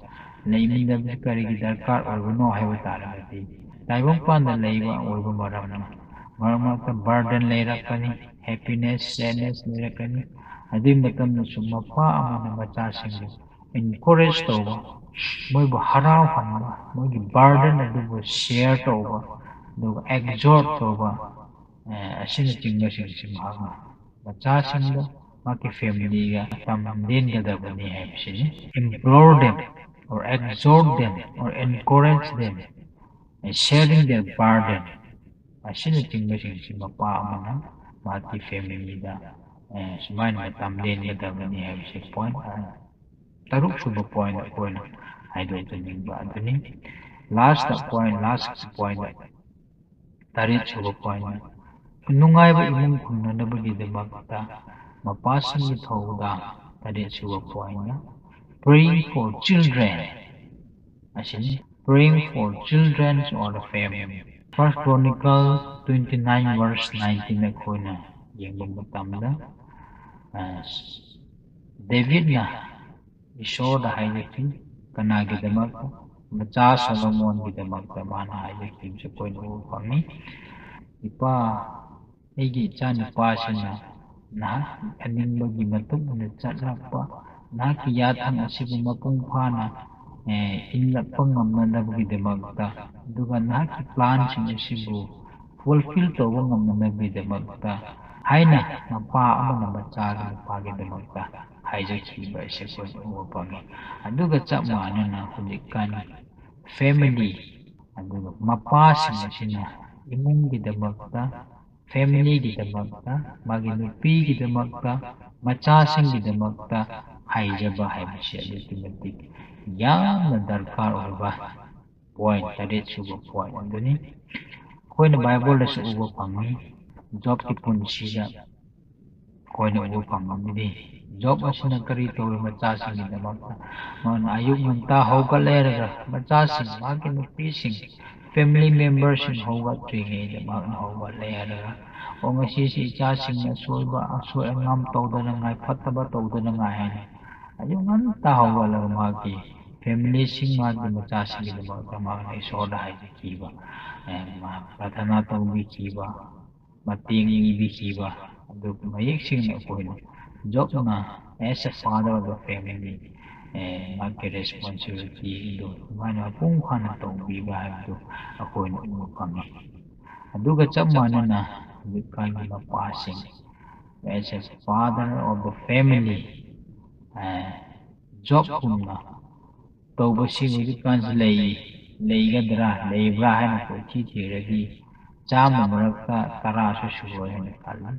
ꯂꯩꯃꯤꯟꯅꯕꯁꯤ ꯀꯔꯤꯒꯤ ꯗꯔꯀꯥꯔ ꯑꯣꯏꯕꯅꯣ ꯍꯥꯏꯕ ꯇꯥꯔꯒꯗꯤ, ꯇꯥꯏꯕꯪꯄꯥꯟꯗ ꯂꯩꯕ ꯑꯣꯏꯕ ꯃꯔꯝꯅ ꯃꯔꯛ ꯃꯔꯛꯇ burden ꯂꯩꯔꯛꯀꯅꯤ, happiness, sadness ꯂꯩꯔꯛꯀꯅꯤ꯫ ꯑꯗꯨꯒꯤ ꯃꯇꯝꯗꯁꯨ ꯃꯄꯥ ꯑꯃꯅ ꯃꯆꯥꯁꯤꯡꯕꯨ encourage ꯇꯧꯕ, ꯃꯣꯏꯕꯨ ꯍꯔꯥꯎꯍꯟꯕ, ꯃꯣꯏꯒꯤ burden ꯑꯗꯨꯕꯨ share ꯇꯧꯕ, ꯑꯗꯨꯒ exhort ꯇꯧꯕ, ꯑꯦ, ꯑꯁꯤꯅꯆꯤꯡꯕꯁꯤꯡꯁꯤ ꯃꯍꯥꯛꯅ ꯃꯆꯥꯁꯤꯡꯗ, ꯃꯍꯥꯛꯀꯤ familyꯒ ꯃꯇꯝ ꯂꯦꯟꯒꯗꯕꯅꯤ ꯍꯥꯏꯕꯁꯤꯅꯤ꯫ Implore them or exhort them or encourage them, sharing their burden, ꯑꯁꯤꯅꯆꯤꯡꯕꯁꯤꯡꯁꯤ ꯃꯄꯥ ꯑꯃꯅ ꯃꯍꯥꯛꯀꯤ familyꯗ, ꯑꯦ, ꯁꯨꯃꯥꯏꯅ ꯃꯇꯝ ꯂꯦꯟꯒꯗꯕꯅꯤ ꯍꯥꯏꯕꯁꯤ point, ꯑ, ꯇꯔꯨꯛ ꯁꯨꯕ point ꯑꯩꯈꯣꯏꯅ ꯍꯥꯏꯗꯣꯛꯆꯅꯤꯡꯕ ꯑꯗꯨꯅꯤ꯫ Last point, last point, ꯇꯔꯦꯠ ꯁꯨꯕ point, ꯅꯨꯡꯉꯥꯏꯕ ꯏꯃꯨꯡ ꯍꯨꯟꯅꯅꯕꯒꯤꯗꯃꯛꯇ ꯃꯄꯥꯁꯤꯡꯒꯤ ꯊꯧꯗꯥꯡ, ꯇꯔꯦꯠ ꯁꯨꯕ point, praying for children ꯑꯁꯤꯅꯤ꯫ Praying for children or the family. First Chronicle twenty nine verse nineteen ꯑꯩꯈꯣꯏꯅ ꯌꯦꯡꯕ ꯃꯇꯝꯗ, ꯑ, ꯗꯦꯕꯤꯠꯅ ꯏꯁꯣꯔꯗ ꯍꯥꯏꯖꯈꯤ꯫ ꯀꯅꯥꯒꯤꯗꯃꯛꯇ? ꯃꯆꯥ ꯁꯣꯂꯣꯃꯣꯟꯒꯤꯗꯃꯛꯇ ꯃꯥꯅ ꯍꯥꯏꯖꯈꯤꯕꯁꯨ ꯑꯩꯈꯣꯏꯅ ꯎꯕ ꯐꯪꯉꯤ꯫ "ꯏꯄꯥ, ꯑꯩꯒꯤ ꯏꯆꯥꯅꯨꯄꯥꯁꯤꯅ ꯅꯍꯥꯛ ꯑꯅꯤꯡꯕꯒꯤ ꯃꯇꯨꯡ ꯏꯟꯅ ꯆꯠꯂꯛꯄ, ꯅꯍꯥꯛꯀꯤ ꯌꯥꯊꯪ ꯑꯁꯤꯕꯨ ꯃꯄꯨꯡ ꯐꯥꯅ, ꯑꯦ, ꯏꯜꯂꯛꯄ ꯉꯝꯅꯅꯕꯒꯤꯗꯃꯛꯇ, ꯑꯗꯨꯒ ꯅꯍꯥꯛꯀꯤ planꯁꯤꯡ ꯑꯁꯤꯕꯨ fulfill ꯇꯧꯕ ꯉꯝꯅꯅꯕꯒꯤꯗꯃꯛꯇ" ꯍꯥꯏꯅ ꯃꯄꯥ ꯑꯃꯅ ꯃꯆꯥꯒꯤ, ꯅꯨꯄꯥꯒꯤꯗꯃꯛꯇ ꯍꯥꯏꯖꯈꯤꯕ ꯑꯁꯤ ꯑꯩꯈꯣꯏꯅ ꯎꯕ ꯐꯪꯉꯤ꯫ ꯑꯗꯨꯒ ꯆꯞ ꯃꯥꯟꯅꯅ ꯍꯧꯖꯤꯛꯀꯥꯟ family, ꯑꯗꯨꯒ ꯃꯄꯥꯁꯤꯡ ꯑꯁꯤꯅ ꯏꯃꯨꯡꯒꯤꯗꯃꯛꯇ, ꯐꯦꯃꯤꯂꯤꯒꯤꯗꯃꯛꯇ, ꯃꯥꯒꯤ ꯅꯨꯄꯤꯒꯤꯗꯃꯛꯇ, ꯃꯆꯥꯁꯤꯡꯒꯤꯗꯃꯛꯇ ꯍꯥꯏꯖꯕ ꯍꯥꯏꯕꯁꯤ ꯑꯗꯨꯛꯀꯤ ꯃꯇꯤꯛ ꯌꯥꯝꯅ ꯗꯔꯀꯥꯔ ꯑꯣꯏꯕ ꯄꯣꯏꯟ, ꯇꯔꯦꯠ ꯁꯨꯕ ꯄꯣꯏꯟ ꯑꯗꯨꯅꯤ꯫ ꯑꯩꯈꯣꯏꯅ ꯕꯥꯏꯕꯜꯗꯁꯨ ꯎꯕ ꯐꯪꯉꯤ, ꯖꯣꯕꯀꯤ ꯄꯨꯟꯁꯤꯗ ꯑꯩꯈꯣꯏꯅ ꯎꯕ ꯐꯪꯕꯗꯤ, ꯖꯣꯕ ꯑꯁꯤꯅ ꯀꯔꯤ ꯇꯧꯏ ꯃꯆꯥꯁꯤꯡꯒꯤꯗꯃꯛꯇ? ꯃꯥꯅ ꯑꯌꯨꯛ ꯉꯟꯇꯥ ꯍꯧꯒꯠꯂꯦ ꯍꯥꯏꯔꯒ ꯃꯆꯥꯁꯤꯡ, ꯃꯥꯒꯤ ꯅꯨꯄꯤꯁꯤꯡ, ꯐꯦꯃꯤꯂꯤ ꯃꯦꯝꯕꯔꯁꯤꯡ ꯍꯧꯒꯠꯇ꯭ꯔꯤꯉꯩꯗ ꯃꯍꯥꯛꯅ ꯍꯧꯒꯠꯂꯦ ꯍꯥꯏꯔꯒ, ꯑꯣ, ꯉꯁꯤꯁꯤ ꯏꯆꯥꯁꯤꯡꯅ ꯑꯁꯣꯏꯕ, ꯑꯁꯣꯏ ꯑꯉꯥꯝ ꯇꯧꯗꯅꯉꯥꯏ, ꯐꯠꯇꯕ ꯇꯧꯗꯅꯉꯥꯏ ꯍꯥꯏꯅ ꯑꯌꯨꯛ ꯉꯟꯇꯥ ꯍꯧꯒꯠꯂꯒ ꯃꯥꯒꯤ ꯐꯦꯃꯤꯂꯤꯁꯤꯡ, ꯃꯥꯒꯤ ꯃꯆꯥꯁꯤꯡꯒꯤꯗꯃꯛꯇ ꯃꯍꯥꯛꯅ ꯏꯁꯣꯔꯗ ꯍꯥꯏꯖꯈꯤꯕ, ꯑꯦ, ꯃꯥ ꯄ꯭ꯔꯥꯊꯅꯥ ꯇꯧꯕꯤꯈꯤꯕ, ꯃꯇꯦꯡ ꯅꯤꯕꯤꯈꯤꯕ, ꯑꯗꯨ ꯃꯌꯦꯛ ꯁꯦꯡꯅ ꯑꯩꯈꯣꯏꯅ ꯖꯣꯕꯅ as a father of the family, ꯑꯦ, ꯃꯥꯒꯤ ꯔꯦꯁꯄꯣꯟꯁꯤꯕꯤꯂꯤꯇꯤꯗꯨ ꯑꯗꯨꯃꯥꯏꯅ ꯃꯄꯨꯡ ꯐꯥꯅ ꯇꯧꯕꯤꯕ ꯍꯥꯏꯕꯗꯨ ꯑꯩꯈꯣꯏꯅ ꯎꯕ ꯐꯪꯉꯤ꯫ ꯑꯗꯨꯒ ꯆꯞ ꯃꯥꯟꯅꯅ ꯍꯧꯖꯤꯛꯀꯥꯟꯒꯤ ꯃꯄꯥꯁꯤꯡ, as a father of the family, ꯑꯦ, ꯖꯣꯕꯀꯨꯝꯅ ꯇꯧꯕꯁꯤ ꯍꯧꯖꯤꯛꯀꯥꯟꯁꯤ ꯂꯩ, ꯂꯩꯒꯗ꯭ꯔꯥ, ꯂꯩꯕ꯭ꯔꯥ ꯍꯥꯏꯅ ꯀꯣꯏꯊꯤ ꯊꯤꯔꯗꯤ ꯆꯥꯝꯃ ꯃꯔꯛꯇ ꯇꯔꯥꯁꯨ ꯁꯨꯔꯣꯏ ꯍꯥꯏꯅ ꯈꯜꯂꯤ꯫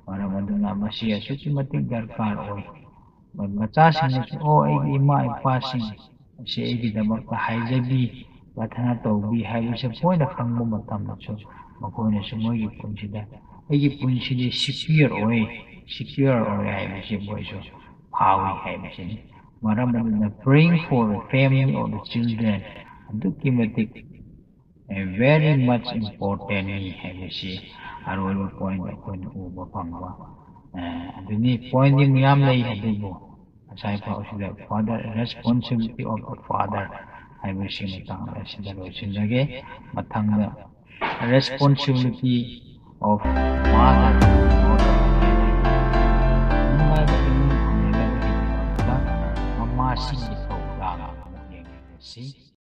ꯃꯔꯝ ꯑꯗꯨꯅ ꯃꯁꯤ ꯑꯁꯨꯛꯀꯤ ꯃꯇꯤꯛ ꯗꯔꯀꯥꯔ ꯑꯣꯏ꯫ ꯃꯆꯥꯁꯤꯡꯅꯁꯨ, "ꯑꯣ, ꯑꯩꯒꯤ ꯏꯃꯥ ꯏꯄꯥꯁꯤꯡ ꯑꯁꯤ ꯑꯩꯒꯤꯗꯃꯛꯇ ꯍꯥꯏꯖꯕꯤ, ꯄ꯭ꯔꯥꯊꯅꯥ ꯇꯧꯕꯤ" ꯍꯥꯏꯕꯁꯦ ꯃꯣꯏꯅ ꯈꯪꯕ ꯃꯇꯝꯗꯁꯨ ꯃꯈꯣꯏꯅꯁꯨ ꯃꯣꯏꯒꯤ ꯄꯨꯟꯁꯤꯗ, "ꯑꯩꯒꯤ ꯄꯨꯟꯁꯤꯗꯤ ꯁꯤꯀ꯭ꯌꯣꯔ ꯑꯣꯏ, ꯁꯤꯀ꯭ꯌꯣꯔ ꯑꯣꯏ" ꯍꯥꯏꯕꯁꯤ ꯃꯣꯏꯁꯨ ꯐꯥꯎꯏ ꯍꯥꯏꯕꯁꯤꯅꯤ꯫ ꯃꯔꯝ ꯑꯗꯨꯅ praying for the family of the children ꯑꯗꯨꯛꯀꯤ ꯃꯇꯤꯛ, ꯑꯦ, very much important ꯅꯤ ꯍꯥꯏꯕꯁꯤ ꯑꯔꯣꯏꯕ ꯄꯣꯏꯟ ꯑꯩꯈꯣꯏꯅ ꯎꯕ ꯐꯪꯕ, ꯑꯦ, ꯑꯗꯨꯅꯤ꯫ ꯄꯣꯏꯟꯗꯤ ꯃꯌꯥꯝ ꯂꯩ, ꯑꯗꯨꯕꯨ ꯉꯁꯥꯏ ꯐꯥꯎꯁꯤꯗ father, responsibility of the father ꯍꯥꯏꯕꯁꯤ ꯃꯇꯥꯡꯗ ꯑꯁꯤꯗ ꯂꯣꯏꯁꯤꯟꯖꯒꯦ꯫ ꯃꯊꯪꯗ responsibility of mother, ꯅꯨꯡꯉꯥꯏꯕ ꯏꯃꯨꯡ ꯐꯪꯅꯕꯒꯤꯗꯃꯛꯇ ꯃꯃꯥꯁꯤꯡꯒꯤ ꯊꯧꯗꯥꯡ ꯑꯃꯨꯛ ꯌꯦꯡꯃꯤꯟꯅꯁꯤ꯫